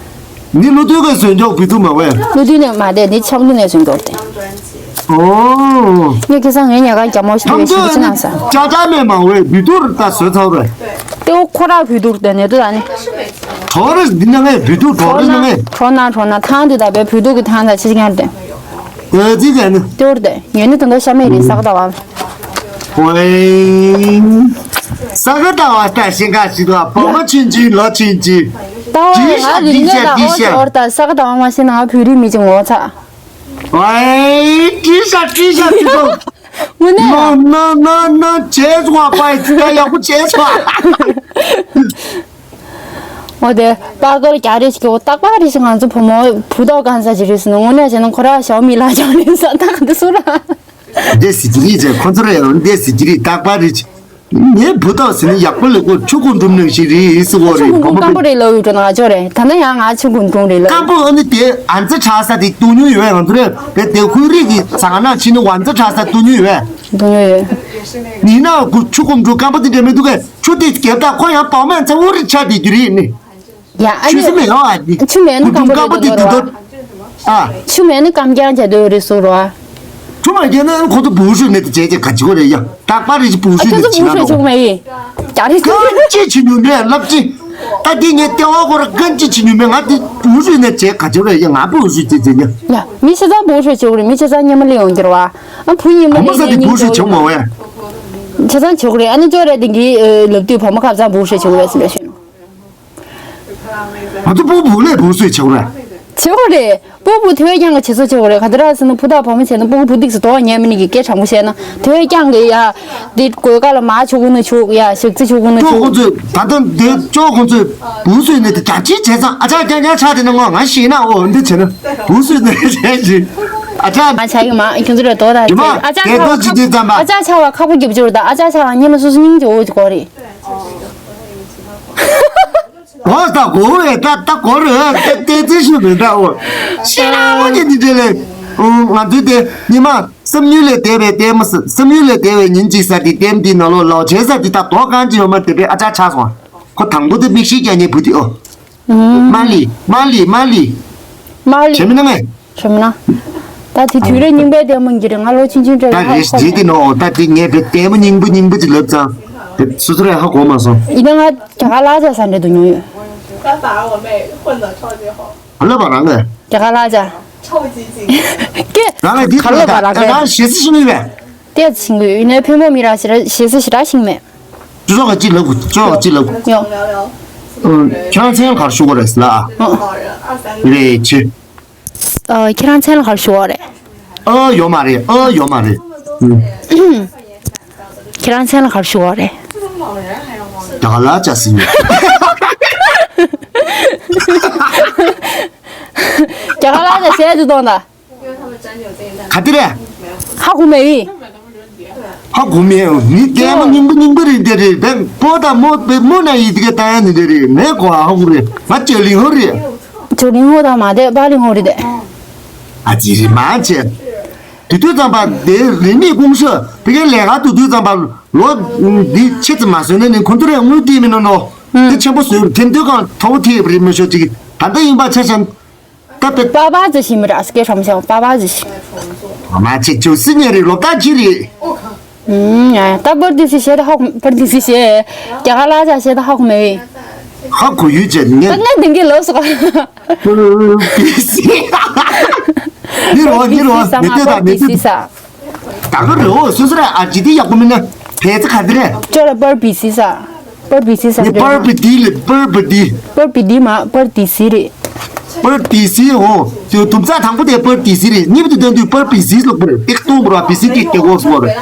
ནི་ལོ་དུས་ག་བཟོས་འཇོག་བོད་ཐུག་མ་བས། ལོ་དུས་ནས་མ་དེ་ནི་ཆབ་ལུ་ནས་བཟོས་འཇོག་དེ། ཨོ། ངས་ཁ་སང་ངའི་ཉལ་ཁང་རྒྱ་མོ་ཞིག་ཐམ་ཐུག་ཆི་ཆི་ནང་ས། ཅ་ཅ་མེད་མ་བས་བོད་ཐུག་ད་བཟོས་ཚར་བས། དེ་འོ་ཁོ་ར་བོད་ཐུག་དེ་ནས་དུ་ད་ནི། གྲོ་རེ་འདི་ན་ངས་བོད་ཐུག་གྲོ་རེ་ན་ངས། གྲོ་ན་གྲོ་ན་ཐང་དེ་ད་བས་བོད་ཐུག་གི་ཐང་ད་ཆི་ཆི་ཡང་རེད། ཨེ་ཙི་ཙི་ནི། ཏོར་དེ་ངས་ནི་དོན་དག་ཤ་མེད་རེད་ས་ག་ད་བ། ཝེ། ས་ག་ད་བ་ལྟ་ཤིང་ཁ་ཞིག་ཏུ་བ་བོ་མ་ཆུན་ཆུན་ལོ་ཆུན་ཆུན། ད་བ་ང་རིག་གནས་ད་འོ་ཏོར་ད་ས་ག་ད་བ་མ་ཤེས་ན་ང་བོད་རིགས་མི་ཅིག་ངོ་ཚ། ཝེ། ཀི་ཤ་ཀི་ཤ་ཀི་ཤ། དངོས་གནས། ན་ན་ན་ན་བྱས་སོང་པ་ཡི་ད་ཡག་པོ་བྱས་སོང་། འོ་དེ་པ་ཀར་རྒྱ་རེ་ཞིག་གི་འོ་རྟག་པར་རེ་ཞིག་ང་ཚོ་བུ་མོ་བུ་ཐོག་གང་ས་ཅི་རེད་ཟེར་ན་དངོས་གནས་བྱས་ན་ཁོ་ར་ཞའོ་མི་ལ་ཞའོ་མི་ས་ཐག་འདི་སུ་ར། འདས་སི་ཅི་རིག་ཅེས་ཁོ་ཚོ་རེ་འདས་སི་ཅི་རིག་རྟག་པར་རེ་ཅི། ངའི་བུ་ཐོག་ཟེར་ན་ཡག་པོ་ལེགས་པོ་ཆུ་ཁུང་འགྲུམ་ནང་ཞིག་རེད་ཟེར་བ་ཆུ་རེད་ཁུང་བུ་མོ་སྐམ་པོ་པས། རེད་ལོ་ཡོད་འགྲོ་ན་ང་ཅོ་རེད་ད་ལྟ་ཡང་ང་ཆུ་ཁུང་འགྲུམ་རེད་ལོ། སྐམ་པོ་ཨ་ནི་དེ་ཨ་ཙི་ཁྲག་ས་དེ་བཏུང་མྱོང་ཡོད་པས་ང་ཚོ་རེད་དེ་དེ་ཁོའི་རིགས་ཀྱི་ཟ་ང་ན་ཕྱིན་ནི་ཨ་ཙི་ཁྲག་ས་བཏུང་མྱོང་ཡོད་པས། འདུག་ཡོད། ཡིན་ན་ཁོ་ཆུ་ཁོམ་འགྲོ་སྐམ་པོ་དེ་འདྲ་མི་འདུག་གས། ཆུ་དེ་རྒྱབ་དང་ཁོ་ཡང་བག་མེད་ཚ་འུ་རི་ཆ་དེ་རྒྱུ་རེད་ནི། ཡ་ཨ་ཆུ་ནི་སེམས་མེད་ཡོང་ཨ་ནི། ཆུ་མེད་ན་ཁོ་སྐམ་པོ་རེད་སྐམ་པོ་དེ་འདུག་དེ་འདུག་ཨ། ཆུ་མེད་ན་སྐམ་རྐྱང་བྱ་དོ་རེད་སོ་རོ་ཨ། ཆུ་མ་རྒྱལ་ན་ཁོ་ཚོ་བུ་ཧྲུའི་ནས་དེ་བྱས་ཀྱི་ག་ཅི་གོ་རེད་ཡ། རྟག་པར་རེ་ཅི་བུ་ཨ་ཧྲུའི་ཁྱོད་ནས་ཚོ་བྱིན་བུ་ན་ཧྲུའི་ལོ། ཆུང་མེད་ཡིན། རྒྱ་རེད་སོ། གང་ཅི་བྱེད་མྱོང་མེད་ལབ་ཅི། ད་དེ་ངས་ལྟེ་བ་ཁོ་ར་གང་ཅི་བྱེད་མྱོང་མེད་ང་དེ་བུ་ཧྲུའི་ནས་བྱས་ག་ཅི་གོ་རེད་ཡ་ང་བུ་ཧྲུའི་བྱས་བྱས་ཡ། ཡ་མི་ཆ་ཚང་བུ་ཧྲུའི་བྱེད་གོ་རེད་མི་ཆ་ཚང་སྙེ་མ་ལེ་ཡོང་གི་རེད་བ། ཨ་བུ་ཡིན་མ་ཨོ་མ་ལེ་ས་དེ་ཉིན་བུ་ཧྲུའི་བྱེད་མ་བས། ཆ་ཚང་བྱེད་དགོས་རེད་ཨ་ནི་ཅོ་རེད་དེང་གི་ལབ་དུས་བུ་མོ་ཁ་ཚང་བུ་ཧྲུའི་བྱེད་དགོས་རེད་ཟེར་ལབ་ཤེས། ང་ཚོ་སྤུ་གུ་ལས་བུ་སུས་བྱེད་དགོས་རེད། བྱེད་དགོས་རེད། སྤུ་གུ་དེ་བས་ཀྱང་གི་བྱེད་སོ་བྱེད་དགོས་རེད་ག་དེ་ར་ཟེར་ན་བུ་དང་བུ་མོ་བྱས་ན་སྤུ་གུ་བུ་ཏིག་སུ་དོ་བ་ཉལ་མི་ནི་གི་སྐད་དྲང་པོ་བཤད་ན་དེ་བས་ཀྱང་གི་ཡ། འདི་གོས་ཀ་ལ་མ་ཆུ་གུ་ནི་ཆུ་ཡ་ཞག་རྩི་ཆུ་གུ་ནི་ཅོ་ཆུ། ཁོང་ཚོས་ད་ལྟ་འདི་ཅོ་ཁོང་ཚོས་བུ་སུས་ནི་དེ་རྒྱ་ཆེ་བྱས་ཙང་ཨ་ཅག་རྐྱང་རྐྱང་ཆགས་དེ་ན་ངོ་ང་ཤེས་ན་ཨོ་འདི་བྱས་ན་བུ་སུས་ནི་བྱས་ཤིང་ཨ་ཅག་ང་ཆ་གི་མ་ཁྱོད་ཚོ་རེ་དོ་ད་ཡི་མ་ཨ་ཅག་དེ་ཆ་བ་དོ་ཅི་དེ་ཙམ་པ། ཨ་ཅག་ཆ་བ་ཁ་པོ་རྒྱབ་ཅོར་ད་ཨ་ཅག་ཆ་བ་ཉི་མ་སོ་སོ་སྙིང་རྗེ་འོ་ཅི་གོ་རེད། འོ་ད་གོ་བས་ད་ད་གོ་རེད་ད་ཏེ་ཏེ་ཤི་མི་འདྲ་འོ། ཤི་ར་འོ་ཉི་འདི་འདྲ་ལས། ང་ཚོའི་དེ་ཉི་མ་བསམ་ཡུལ་ལས་འདས་པའི་ལྟད་མོ་ཟེར་བསམ་ཡུལ་ལས་འདས་པའི་ཉིན་གཅིག་ཟེར་དེ་ལྟད་མོ་དེའི་ནང་ལོགས་ལའོ་བྱས་ཟེར་དེ་ད་དོ་གང་ཅི་ཡོད་མ་དེ་པའི་ཨ་ཅག་ཆགས་སོང་། ཁོ་དང་པོ་དེ་མིག་ཤེལ་རྒྱག་མཁན་བུ་དེ་ཨོ། མ་ལི་མ་ལི་མ་ལི། མ་ལི། བྱས་མིན་ན་ངས། ཁྲོམ་ན། ད་དེ་དུས་རེ་རྙིང་པའི་ལྟད་མོ་འགྱུར་ང་ལོ་ཆུང་ཆུང་འདྲ་ད་རེ་ཞིག་དེ་ནོ་ད་དེ་ངས་བེ་ལྟད་མོ་རྙིང་པོ་རྙིང་པོ་ཅིག་ལབ་ཙང་། དེ་སོ་སོ་རེ་ཧ་གོ་མ་སོང་། ཡིན་ན་ང་རྒྱ་གར་ལ་ཅག་ས་འདྲ་འདུག་མྱོང་ཡོད། ད་ལབ་པ་རང་ལས། རྒྱ་གར་ལ་ཅག་ཀེ། རང་ལས་དེ་ག་ལབ་པ་རང་ད་ལས། རང་ཞེ་སི་ཤི་ནི་བས། ཏེ་ཆིང་གི་ཡིན་ནའི་ཕན་པོ་མི་ར་ཞེ་ར་ཞེ་སི་ཞེ་དྲག་ཤིང་མེད། ཅོ་ཅོག་གཅིག་ལབ་དགོས་ཅོ་ཅོག་གཅིག་ལབ་དགོས། ཡོ། ཁྱེད་རང་མཚན་ལ་ག་རེ་ཞུ་དགོས་རེད་ཟེར་ལ་ཨ། ཨ། རེད་ཆེ། ཨ། ཁྱེད་རང་མཚན་ལ་ག་རེ་ཞུ་དགོས་རེད། ཨ་ཡོད་མ་རེད་ཨ་ཡོད་མ་རེད། ཨུམ། ཁྱེད་རང་མཚན་ལ་ག་རེ་ཞུ་དགོས་རེད། རྒྱ་གར་ལ་ཅག་ཟིན་ཡོད། རྒྱ་གར་ལ་ཅག་ཟེར་དུ་གཏོང་ད། ག་དེ་རེད། ཧ་གོ་མེད་བི། ཧ་གོ་མེད་ནི་ལྟད་མོ་རྙིང་པ་རྙིང་པ་རེད་འདི་རེད་བན་པོ་དང་མོ་པའི་མོ་ན་ཡི་དེ་ག་ལྟ་ཡ་ནི་འདི་རེད་ངས་གོ་ཧ་གོ་རེད་ང་ཅོ་ལིང་ཧོ་རེད། ཅོ་ལིང་ཧོ་དང་མ་དེ་པ་ལིང་ཧོ་རེད་དེ། ཨ་ཙི་རི་མ་ཆེ། དུས་དུས་ཙམ་པ་དེ་རིན་མེད་ཀུང་ཤོས་དེ་གའི་ལས་ཀ་དུས་དུས་ཙམ་པ་ལོ་འདི་ཆེ་ཙམ་མ་བཟོས་ན་ནི་ཁོ་ཚོ་རེ་དངུལ་སྟེར་མི་ནོ་ནོ། དེ་ཆེན་པོ་བཟོས་ཐེམ་དུས་གང་ཐོ་བོ་ཐེབས་རེད་མི་ཤོ་ཅིག་ད་ལྟ་ཡིན་པ་ཆ་ཤན། ད་པེ། པ་པ་ཙི་ཤི་མི་ར་སྐད་ཧྲམ་ཤང་པ་པ་ཙི་ཤི། མ་ཆེ་ཅོ་སི་ཉེ་རི་ལོ་ད་ཅི་རི། ཨུམ། ད་པར་ཏི་སི་ཤེ་ད་ཧོག་པར་ཏི་སི་ཤེ། རྒྱ་གར་ལ་ཅག་ཤེ་ད་ཧོག་མེ་བི། ཧ་གོ་ཡུལ་ཅེ་ངེ། ད་ནི་དེང་གི་ལོ་སོ། པར་ཏི་སི། ནི་རོ་ནི་རོ་ནི་ཏེ་ད་ནི་ཏེ། ད་ག་རེ་འོ་སོ་སོ་ར་ཨ་ཇི་དེ་ཡག་པོ་མིན་ན་ཕལ་ཆེར་ག་དེ་རེད། ཅོ་ར་པར་པི་སི་ས། པར་པི་སི་ས་ནི་རེད། པར་པི་ཏི་ལེ་པར་པི་ཏི། པར་པི་ཏི་མ་པར་ཏི་སི་རེད། པར་ཏི་སི་འོ། དེ་དུམ་ཚགས་དང་པོ་དེ་པར་ཏི་སི་རེད། གཉིས་པ་དེ་དོན་དུ་པར་པི་སི་ལོག་པར་ཏེག་ཏོང་པར་བ་པི་སི་ཏེག་ཏེག་འོ་སོ་རེད།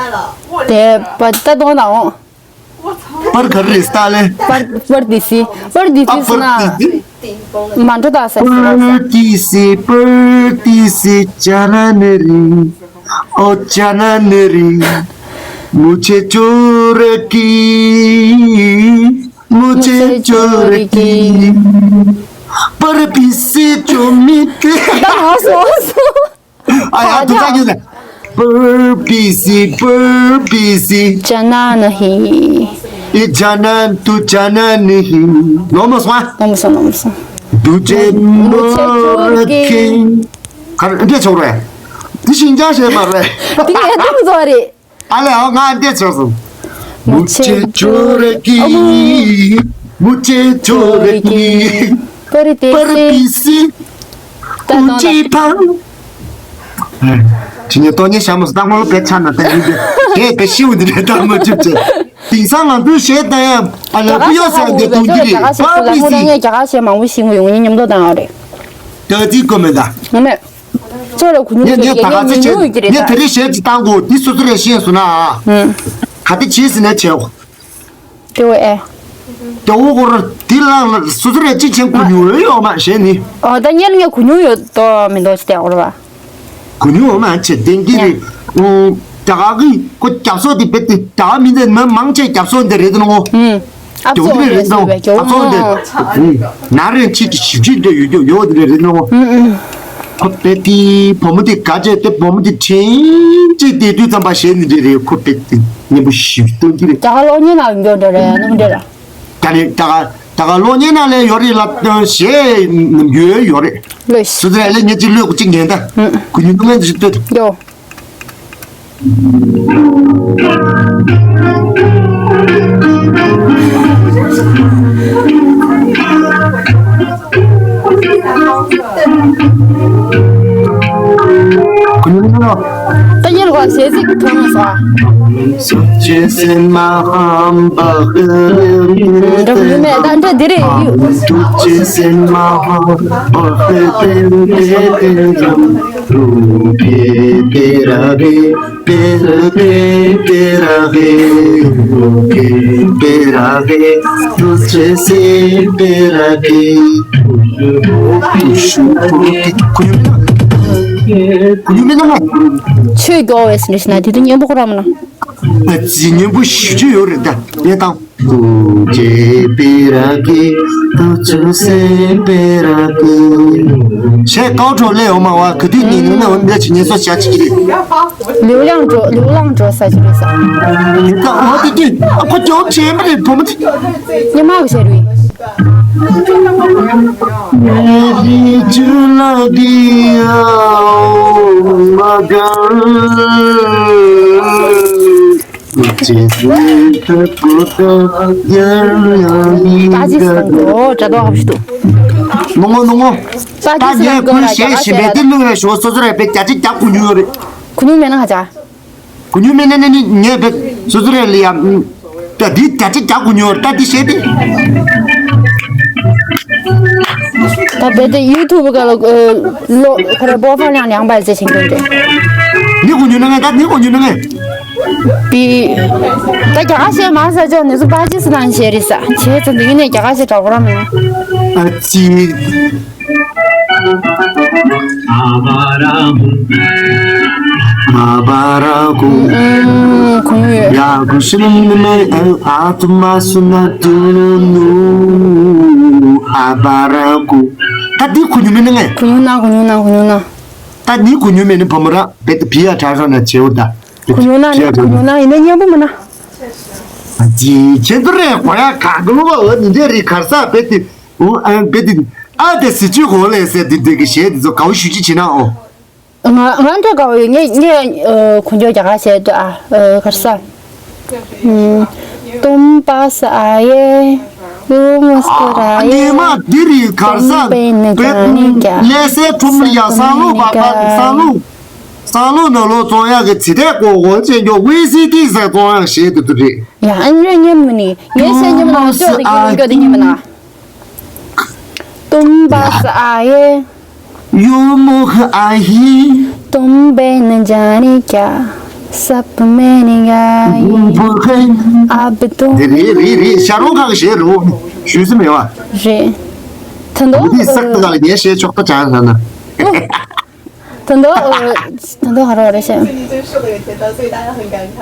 དེ་པར་ད་དོང་དང་འོ། པར་ག་རེ་སྟ་ལེ། པར་པར་ཏི་སི། པར་ཏི་སི་ཨ་སོ་ན། པར་ཏི་སི། མ་འགྲོ་ད་ས་སི་ར་ས། པར་ཏི་སི་པར་ཏི་སི་ཅ་ན་ནི་རི། ཨོ་ཅ་ན་ནི་རི། མུ་ཆེ་ཅོ་ར་ཀི། མུ་ཆེ་ཅོ་ར་ཀི། པར་ཏི་སི་ཅོ་མི་ཏི། ད་ཨོ་སོ་ཨོ་སོ། ཨ་ཡ་དུ་ཙག་གི་ལ། པར་པི་སི་པར་པི་སི། ཇ་ན་ན་ཧི། ཨི་ཇ་ན་དུ་ཇ་ན་ནི་ཧི། ནོར་མ་སོང་ཨ། ནོར་མ་སོང་ནོར་མ་སོང་། དུ་ཇེ་མོ་ར་ཁིང་། ག་རེ་འདྲས་ཆོག་རེད། དེ་ཤིང་ཅང་བྱས་མ་རེད། དེ་གའི་ཨེ་ཏམ་བཟོ་རེད། ཨ་ལས་ཨོ་ང་འདི་ཚོ་སོང་། མུ་ཆེ་ཆོ་ར་ཀི། མུ་ཆེ་ཆོ་ར་ཀི། པར་ཏེ་པར་སི། པི་སི། ཀུ་ཅི་ཕང་། ཅི་ཉེ་ཏོ་ཉེ་ཤ་མོ་སྟག་མོ་ལོ་པེ་ཆ་ན་ཏེ་ཡིན་ཏེ། དེ་པེ་ཤིའུ་འདི་རེད་ད་མ་ཅིབ་ཅེ། དེང་སང་ང་ཚོའི་གཞས་ད་ཡང་ཨ་ལ་པི་ཡོ་ས་འདི་གཏོང་གི་རེད། པར་པི་སི། ངས་རྒྱ་གར་གཞས་མང་པོ་ཤེས་ཀྱི་ཡོད། ངས་མཉམ་དུ་བཏང་ཡོད་རེད། ད་ཅི་གོ་མེད་ད། ངོ་མ། ཅོ་རེ་གུ་ཉུ་ངས་ངས་ད་ག་ཚེ་ཉུ་ཉུ་ཡོད་ཀྱི་རེད་ངས་ད། དེ་རིང་གཞས་ཅིག་བཏང་གོ་འདི་སོ་སོ་རེ་ཤེས་སོང་ན་ཨ། ཧུམ། ག་དེ་བྱེད་ཟིན་ན་བྱེད། དེ་བས་ཨེ། དེ་འོ་གོ་ར་དེ་ལ་ལ་སོ་སོ་རེ་ཅིག་བྱེད་གུ་ཉུ་ཡོད་ཡོད་མ་གཞས་ནི། ཨོ་ད་ཉེ་ལ་ངས་གུ་ཉུ་ཡོད་དོ་མི་འདོག་ཅི་དེ་འོ་ར་བ། གུ་ཉུ་འོ་མ་བྱེད་བདེན་གྱི་རེད། ཨུ། ད་ག་གི་ཁོ་རྒྱབ་སོ་དེ་བེད་དེ་ད་མི་འདི་མ་མང་ཆེ་རྒྱབ་སོ་འདི་རེད་དོ་ནོ། ཨུ། ཨ་ཙོ་འདི་རེད་དོ། ཨ་ཙོ་འདི། ན་རེ་ཆིག་གི་བཞི་བཅུ་འདི་ཡོད་ཡོད་འདི་རེད་དོ་ནོ། ཁོ་བེད་དེ་བུ་མོ་དེ་ག་ཅེ་དེ་བུ་མོ་དེ་ཁྲིན་ཅེ་དེ་དུས་ཙམ་པ་བྱས་ནི་འདི་རེད། ཁོ་བེད་དེ་ཉན་པོ་ཞིག་སྟོན་གྱི་རེད། ད་ག་ལོ་ཉན་ན་འགྱོ་འདྲ་རེད་ནམ་འདྲ་ར། ད་རེད་ད་ག་ད་ག་ལོ་ཉན་ན་ལས་ཡོད་རེད་ལ་བྱས་ཡོད་ཡོད་རེད། ལོས། སུ་ཚེ་ལས་ཉན་ཅིག་ལོས་གུ་ཅིག་ཉན་ད། གུ་ཉུ་ཏུ་ངན་ཅིག་སྟོན། ཡོ། ད་ཡིན་ལ་ཞེ་ཚིག་ཐོན་མ་སོང་། འགྲོ་གི་མེད་ད་འདྲ་འདི་རེད་ཡུ། ཆོས་རྒྱོ་བས་ཟེར་ན་དེ་དུས་སྙན་པོ་ཁོ་རང་མ་ན། ཨ་ཙི་སྙན་པོ་ཞེ་པོ་ཅིག་ཡོད་རེད་ད་ཡིན་དང་། ཁྱེད་ཀའོ་གྲོགས་ལས་འོ་མ་བ་ག་དུས་ཉིན་ནུ་ན་འོ་འདྲ་ཅིག་ངལ་གསོ་བྱ་བྱེད་ཀྱི་རེད། ལིའུ་ལང་འགྲོ་ལིའུ་ལང་འགྲོ་ས་ཅིག་རེད་ས། ད་འོ་དེ་དུས་ཨ་ཁོ་ཅོག་བྱེད་མ་རེད་བུ་མོ་དེ། ཉི་མ་གི་ཞེ་རུས། ད་ཅི་སི་དང་གོ་དྲ་དོ་ཧབ་ཤི་དུ། ནོ་ངོ་ནོ་ངོ། ད་ངས་ཁོའི་གཞས་ཤིག་བས་དེ་བླུགས་ཡ་ཞོ་སོ་སོ་ར་བས་རྒྱ་ཆེ་རྒྱ་གུ་ཉུ་རེད། གུ་ཉུ་མེད་ན་ཧ་ཅང་། གུ་ཉུ་མེད་ན་ནི་ངས་བས་སོ་སོ་ར་ལི་ཡ། ད་འདི་རྒྱ་ཆེ་རྒྱ་གུ་ཉུ་རེད་ད་འདི་བཤད་དེ། ད་བས་དེ་ཡུ་ཐུབ་ག་ལ་ལོ་ཁ་ར་བོ་ཧྥང་ལང་ལང་པ་ཟེར་ཆེན་གྱོན་དེ། ནི་གུ་ཉུ་ན་ངས་ད་ནི་གུ་ཉུ་ན་ངས། པི། ད་རྒྱ་གར་གཞས་མང་ས་ཅོག་ནི་སུ་པ་ཅི་སི་ནང་བྱས་རེད་ས་བྱས་ཙང་འདི་ནས་རྒྱ་གར་གཞས་དྲག་པོ་ར་མེད་ན། ཨ་ཙི། ཨུམ། གུ་ཉུ་ཡོད། ད་འདི་གུ་ཉུ་མེད་ན་ངས། གུ་ཉུ་ན་གུ་ཉུ་ན་གུ་ཉུ་ན། ད་འདི་གུ་ཉུ་མེད་ན་བུ་མོ་ར་བེད་དུ་བི་ཡ་དྲག་ར་ན་བྱེའུ་ད། གུ་ཉུ་ན་ནི་གུ་ཉུ་ན་ཡིན་ན་སྙན་པོ་མིན་ན། ཨ་ཙི་ཁྱེད་ཚོ་རེད་གོ་ཡ་ག་གི་ལོ་བ་འོ་ནི་འདྲས་རེད་གར་ས་བེད་དེ་འོ་ཨ་བེད་དེ་ཨ་དེ་སི་ཅུ་གོ་ལེ་ཟེར་དེ་འདྲས་གི་གཞས་དེ་ཚོ་གའུ་ཞུ་ཅི་བྱེད་ན་ཨོ། ང་ང་འདྲ་གའུ་ཡོད་ངས་ངས་ཨ་གོ་འཇོག་རྒྱ་གར་བྱས་འདུག་ཨ་ཨ་གར་ས། ཨུམ། ཏུམ་པ་ས་ཨ་ཡེ། ཡུ་མུ་སྐུ་ར་ཨ་ཡེ། ཉི་མ་འདི་རི་གར་ས་ཏུམ་པེ་ནི་བེད་ཀ་ནི་ཀ་ལེ་སེ་ཁྲོམ་ལ་ཡ་ས་ལུ་བ་ས་ལུ། ས་ལུ་ནང་ལོགས་བཙོང་ཡག་གི་ཚི་དེ་ཀོ་ཀོ་ཅན་གྱོ་ཝི་སི་ཏི་ཟེར་བཙོང་ཡག་བྱེད་དུ་དུ་རེད། ཡ་ཨ་ཉོ་ཉོ་མི་ནི་ངས་བཤད་ཉོ་མི་ན་ཅོ་དེ་ཀྱོ་ཀྱོ་དེ་ཉོ་མི་ན། ཏུམ་པ་ས་ཨ་ཡེ། ཡུ་མོ་ཧ་ཨ་ཧི། ཏུམ་པེ་ནི་ཇ་ནི་ཀ་ས་པུ་མེ་ནི་ག་ཡི་ཨ་བི་ཏུམ། དེ་རེད་རེད་རེད་ཤ་རོང་ཁ་གི་ཞེས་རུ་ཞུས་སུ་མེད་བ། རེད། ད་དུ་འདི་ས་ཏུ་ག་ལ་ངས་བཤད་ཆོག་པ་ཅང་ཟ་ན། ད་དུང་ཨ། ད་དུང་ཧ་རོ་རེ་ཤེ། 最近就瘦了一些，所以大家很感慨。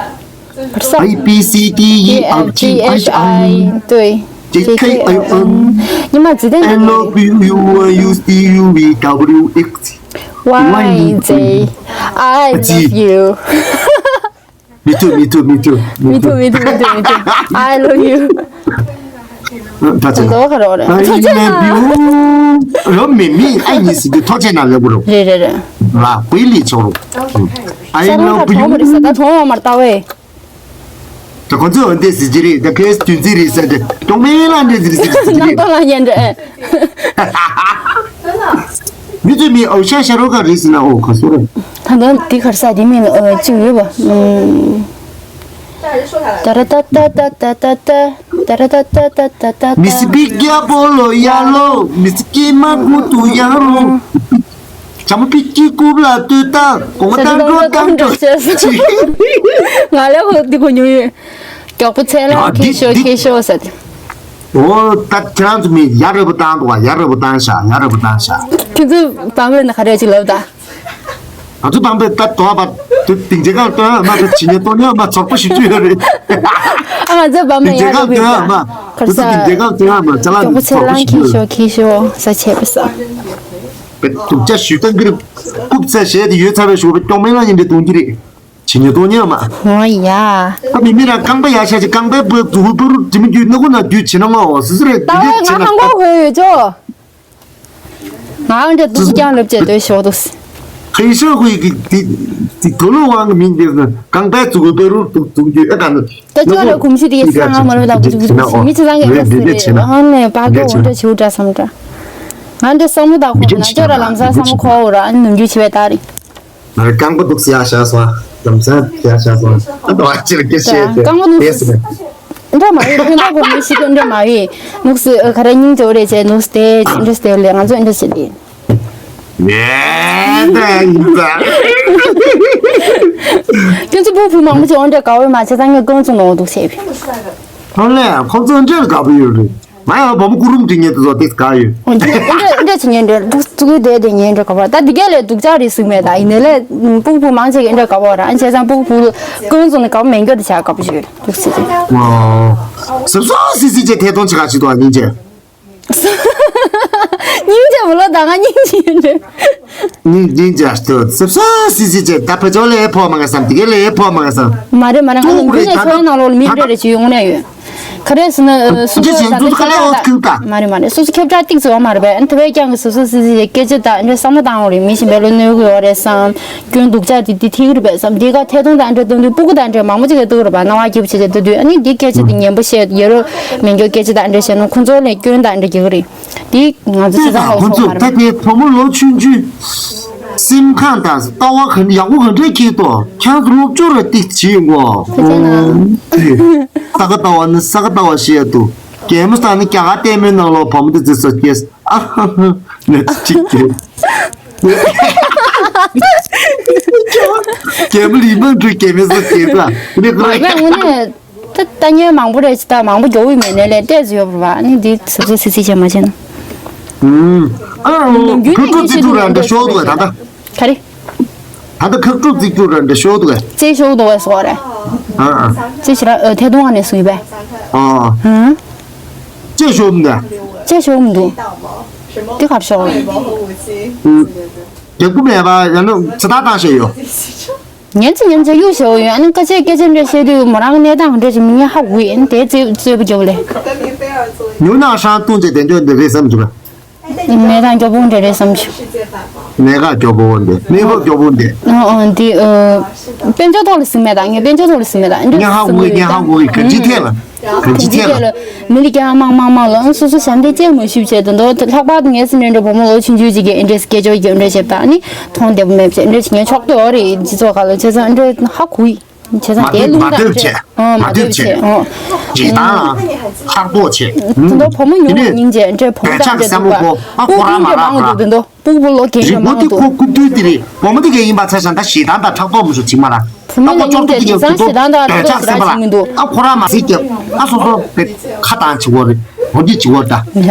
A B C D E F G H I 对 J K L M N 你妈几点 N O P U U U C U V W X Y Z。I love you. Me too, me too, me too. Me too, me too, me too, me too. I love you. ད་ཚོ་ད་ཁ་རོག་རེད། I love you. རོ་མི་མི་ཨ་ཉི་སི་དུ་ཐོ་ཆེ་ན་ལེ་གུ་རོ། རེད་རེད་རེད། ལ་པི་ལི་ཆོ་རོ། I love you. ད་ཁོང་ཚོས་འོན་ཏེ་ཟི་ཅི་རེད། ད་ཁེས་དུན་ཙི་རེད་ཟེར་ཏེ་ཏོང་མེ་ལ་འདྲེ་ཟི་ཟི་ཟི་ཅི་རེད། ནང་ཏོ་ལ་ཉན་འདྲེ། མི་ཚོས་མི་ཨོ་ཤ་ཤ་རོ་ག་རེད་ཟེར་ན་ཨོ་ག་སོ་རེད། ད་ནང་འདི་གར་ས་འདི་མིན་ཨོ་ཅིག་ཡོད་པ། ཨུམ། ཏ་ར་ཏ་ཏ་ཏ་ཏ་ཏ་ཏ། ཏ་ར་ཏ་ཏ་ཏ་ཏ་ཏ། མི་སི་པི་རྒྱ་པོ་ལོ་ཡ་ལོ། མི་སི་ཀི་མ་གུ་ཏུ་ཡ་རོ། ཇ་མ་པི་ཀི་ཀུབ་ལ་ཏུ་ཏ། གོང་མ་ཏང་ཀྲོ་ཏང་ཀྲོ་ཤེས། ང་ལས་ཁོ་འདི་གོ་ཉུང་ཡོད། མགྱོགས་པོ་ཚེ་ལ་ཨ་ཁྱེད་ཤོ་འདི་ཁྱེད་ཤོ་ཟེར་ཏེ། འོ་ད་ཁྱེད་རང་ཚོ་མི་ཡ་རབས་པོ་བཏང་འདུག་བ། ཡ་རབས་པོ་བཏང་ཤག་ཡ་རབས་པོ་བཏང་ཤག་ཁྱེད་ཚོ་བང་བས་ན་ག་རེ་ཅིག་ལབ་ད། ང་ཚོ་བང་བས་ད་དོ་བ་དུ་སྡིངས་ཆའི་སྒང་སྟོན་ཨ་མ་ཚོ་བྱིན་ཉེ་སྟོན་ཉེ་ཨ་མ་ཚོགས་པ་ཞིག་བཅུ་ཡོད་རེད། ཨ་ང་ཚོ་བང་བས་སྡིངས་ཆའི་ཡ་སྒང་རབས་སྟོན་ཨ་མ་ཁར་ང་ཚོ་ས་སྡིངས་ཆའི་སྒང་སྟོན་ཨ་མ་ཅ་ལག་མགྱོགས་པོ་ཚེ་ཚོགས་པ་ལ་ཞིག་ཁྱེད་བཅུ་ཡོད་ཤོ་རེད། ཁྱེད་ཤོ་ས་ཆད་པ་ས། པའི་དུག་ཅག་ཞུས་ཏང་གིར་རྐུབ་ཚད་བཞེས་ཏེ་ཡོད་ཚར་བའི་ཞོགས་པའི་སྐྱོང་མེད་ལ་ཉིན་འདྲེ་གཏོང་གི་རེད། བྱིན་ཉེ་གཏོང་ཉེ་མ། ཨོ་ཡ། ད་མི་མི་རང་རྐང་པ་ཡར་ཤ་ཅིག་རྐང་པའི་བུ་བུ་བུ་རུ་དྲི་མི་རྒྱུད་སྣ་ཁུ་ན་རྒྱུད་བྱིན་ན་མ་འོ་སི་སི་རེད། ད་འདི་འདྲས་བྱིན་ན་ང་ཧང་གོ་ཧོས་ཡོད་ཅོ། ང་འདྲ་དུ་ཀྱང་ལབ་ཅེས་ལྟོས་ཞོག་དུ། ཧེ་ཤ་ཧུའི་གི་དེ་དེ་དོ་ལོ་དབང་གི་མིང་དེ་ནི་རྐང་པའི་མཛུ་གུ་བུ་རུ་དུ་དུ་རྒྱུད་ཨེ་ད་ནི། ད་ཅོ་ལ་གོམས་གཤིས་དེ་ཡ་སང་ང་མ་རུ་དང་གུ་ཅུ་གུ་ཅུ་གུ་ཅུ་མི་ཚེ་ཚང་གི་ཨེ་ད་སི་རེད་ཨ་ནེ་པ་གོ་འོ་འདྲ་ཆེ་བུ་འདྲ་སམ་འདྲ། ང་འདྲ་བསམ་བློ་དང་ཁོ་ན་ཅོ་ར་ལམ་སང་བསམ་བློ་ཁོ་འོ་ར་ཨ་ནི་ནམ་རྒྱུན་ཆེ་བའི་ད་རེད། ང་རྐང་པ་འདུག་སེ་ཡར་བཞག་སོང་། ལམ་སང་ཡར་བཞག་སོང་། ཨ་ད་བ་ཅིར་སྐད་བཤད་དེ་རྐང་པ་འདུག་དེ་སེ་རེད། འདྲ་མ་རེད། ཕན་ཐོགས་གོ་མི་ཤི་དོན་འདྲ་མ་རེད། ནུག་སེ་ག་རེ་སྙིང་རྗེ་བོ་རེད་ཅེས་ནུག་སེ་དེ་འདྲ་སེ་ལས་ང་ཚོ་འདྲ་བྱེད་དེ། ངས་ད་ཡིན་ཙང་། ཁྱོད་ཚོ་ཕྲུ་གུ་མང་པོ་ཅིག་འོ་འདྲ་དགའ་བོ་མ་བྱེད་ཙང་ངས་རྐང་བཙུགས་ནོར་འདུག་བྱས་པས། ཧོ་ལེ་ཁོང་ཚོ་འདྲ་དགའ་པོ་ཡོད་རེད། ང་ཡང་བུ་མོ་ཀུ་རུམ་འདི་ཉལ་དུ་བཟོ་ཏེ་དགའ་ཡོད། འདྲ་འདྲ་ཅི་ཉན་འདྲ་འདུག་ཙུ་གུ་དེ་དེ་ཉན་འདྲ་ག་བ་ད་འདི་ག་ལས་སྡུག་ཅག་རེད་ཟིག་མེད་ད་ཡིན་ནའི་ལས་ཕྲུ་གུ་མང་ཆེ་གི་འདྲ་ག་བ་ར་བྱས་ཙང་ཕྲུ་གུ་ཀུན་བཟོ་ནས་ག་བ་མེད་འགྱོ་དེ་བྱ་དགའ་པོ་ཞིག་ཡོད་འདུག་ཟེར་ཏེ། ཨོ། སོ་སོ་སི་སི་ཅེ་ཐད་གཏོང་བྱེད་ག་ཞིག་འདུག་ཨ་ཉིན་ཅེ། སྙིང་རྗེ་མོ་ལོ་ད་ང་སྙིང་རྗེ་ཡོད་འདྲ། སྙིང་སྙིང་རྗེ་ལྟོས་སེབ་སོ་སི་སི་ཅེ་ད་ཕ་ཅོ་ལས་ཕོ་མ་ག་སམ་དེ་ག་ལས་ཕོ་མ་ག་སམ། མ་རེད་མ་རེད། ང་ནམ་རྒྱུན་ནས་ཚོར་བའི་ནང་ལོགས་ལ་མི་འདྲ་རེ་ཅིག་ཡོང་ནས་ཡོད། ག་རེ་ཟེར་ན་སོ་སོ་ད་ལྟ་ཁྱབ་བསྒྲགས་མ་རེད་མ་རེད། སོ་སོ་ཁྱབ་བསྒྲགས་ཏིག་ཙམ་ཡོད་མ་རེད་པས། ཨ་ནི་དེ་བས་ཀྱང་གི་སོ་སོ་སི་སི་ཅེ་སྐད་ཆ་དང་འདྲ་བསམ་བློ་བཏང་ཡོང་རེད། མི་གཞན་པ་ལ་གནོད་གི་ཡོད་རེད་བསམ། སྐྱོན་སྡུག་ཅག་དེ་དེ་ཐིག་རེད་པས་བསམ། དེ་ག་ཐད་གཏོང་དང་འདྲ་གཏོང་དུས་སྤུ་གུ་དང་འདྲ་མང་པོ་ཅིག་ག་གཏུག་རེད་པ། སྣང་བ་སྐྱིད་པོ་བྱེད་བྱེད་གཏུག་དུས་ཨ་ནི་དེ་སྐད་ཆ་དེ་ངན་པ་བཤད་ཡ་རོ་མེད་འགྱོ་སྐད་ཆ་དང་འདྲ་བཤད་ན་ཁོ་ཚོ་ལ་སྐྱོན་དང་འདྲ་རྒྱག་གི་རེད། དེ་ང་ཚོ་སྤྱི་ཚོགས་ལ་ཁོ་ཚོ་ད་དེ་བུ་མོ་ལོ་ཆུང་ཆུང་སེམས་ཁམས་དང་ལྟ་བ་ག་འདྲ་ཡག་པོ་ག་འདྲ་ཁྱེར་ཏོ་ཁྱང་ཚོ་སློབ་སྦྱོང་ར་ཏིག་བྱེད་ངོ་། ས་ག་ལྟ་བ་ནི་ས་ག་ལྟ་བ་ཤེས་ཡ་འདུག་རྒན་མོ་ས་ནི་རྒྱ་གར་ལྟད་མོའི་ནང་ལོགས་བུ་མོ་དེ་ཚོས་སོ་སྐྱེས་ཨ་ཧ་ཧ་ནས་ཅིག་གྱེར། རྒན་མོ་ལི་མང་འགྲོ་རྒན་མོའི་སོ་སྐྱེས་ས་ནི་ཁོ་ར། ད་ལྟ་ཉན་མང་པོ་རེད་ཅི་ད་མང་པོ་མགྱོགས་པོ་མེད་ནས་ལས་ལྟས་ཟིན་ཡོད་པ་རེད་པ། ཨ་ནི་འདི་སུབ་སུབ་སི་སི་བྱས་མ་བྱས་ན། ཨུམ། ཨ་ནི་ཁུག་ཀྲུག་ཙི་ཀྲུག་ར་འདྲ་ཤོག་འདུག་ད་ལྟ། ག་རེ། ད་ལྟ་ཁུག་ཀྲུག་ཙི་ཀྲུག་ར་འདྲ་ཤོག་འདུག་གས། རྩེ་ཤོག་འདུག་གས་སོག་རེད། ཨ་ཨ། རྩེ་ཞིག་ར་ཨ་ཐད་གཏོང་བ་ནས་སུ་ཡིན་པས། ཨ་ཨ། ཨང་། རྩེ་ཤོག་མི་འདུག་རྩེ་ཤོག་མི་འདུག་འདི་གར་ཤོག་རེད། ཨུམ། རྒྱབ་ཁུ་མེད་པ་ཡང་ན་ཚེ་ཐར་བཏང་ཤེས་ཡོད། ཉན་ཚེ་ཉན་ཚེ་གཡུག་ཞེས་ཡོད། ཨ་ནི་སྐད་ཆ་སྐད་ཆ་འདྲ་བཤད་དུས་མོ་རང་གནས་སྟངས་འདྲ་ཞིག་མི་ཉན་ཧ་གོ་ཡི། ཨ་ནི་དེ་རྩེ་རྩེ་པོ་རྒྱབ་ལས། ཉུང་ན་ཧྲང་ཏུང་ཅེ་དེ་འདྲ་འདི་རེད་བསམ་བྱུང་། གནས་སྟངས་སྐྱོ་པོ་འདྲ་རེད་བསམ་བྱུང་། གནས་སྟངས་སྐྱོ་པོ་འདི་གནས་བབ་སྐྱོ་པོ་འདི། ཨ་ཨ་འདི་ཨ། དཔལ་འབྱོར་ཐོག་ལ་ཟིན་མེད་ད་ངས་དཔལ་འབྱོར་ཐོག་ལ་ཟིན་མེད་ད་ཨ་འདྲ་ཉ་ཧ་གོ་ཉ་ཧ་གོ་གི་ག་ཅི་ཐད་ལ། ག་ཅི་ཐད་ལ། མི་ལ་རྒྱ་མང་མང་མང་ལ་སོ་སོ་ཞབས་འདེགས་ཅན་མ་ཞུ་བྱས་དོན་དུ་ལྷག་པར་དུ་ངས་སེམས་འདྲ་འདྲ་བུ་མོ་ལོ་ཆུང་ཆུང་ཅིག་གིས་ཨེ་འདྲས་སྐད་ཅོར་གྱི་ཨེ་འདྲས་བྱེད་པ་ནི་མཐོང་བདེ་པོ་མེད་བྱས་ཨེ་འདྲས་བྱེད་ངན་ཕྱོགས་ལྟོས་རེད། སྤྱི་ཚོགས་ཁ་ལ་བྱས་ཙང་ཨེ་འདྲས་ཧ་གོ་ཡི་བྱས་ཙང་དེ་རླུང་དང་འདྲ་ཨ་མ་འདོད་བྱས་ཨ་རྗེས་དང་ཧར་པོ་བྱས་དོན་དུ་བུ་མོ་ཉུང་བ་སྙིང་རྗེ་ཨེ་འདྲས་བུ་མོ་དང་འདྲ་འདུག་པ་ཨ་ཁོ་རང་མ་རག་ར། དོན་དུ། སྤུ་གུ་ལོ་རྒན་རིང་པོ་དེ་མང་འདུག་ཁོ་སྐུ་དུས་དེ་རེད། བུ་མོ་དེ་གས་ཡིན་པ་ཚ་ཞང་ད་ཞེ་སྡང་དང་ཕྲག་དོག་མི་ཤོག་ཅིག་མ་ར། ད་ཁོ་ཆོག་ཏུ་དེ་གས་ཀྱི་ཐུག་ཏོ་ཞེ་སྡང་དང་ཕྲག་དོག་ཟེར་བ་ར། ཨ་ཁོ་རང་མ་ཟིག་གས་ཨ་སོ་སོ་དེ་ཁ་བཏང་བྱེད་དགོས་རེད། འོ་འདི་བྱེད་དགོས་ད།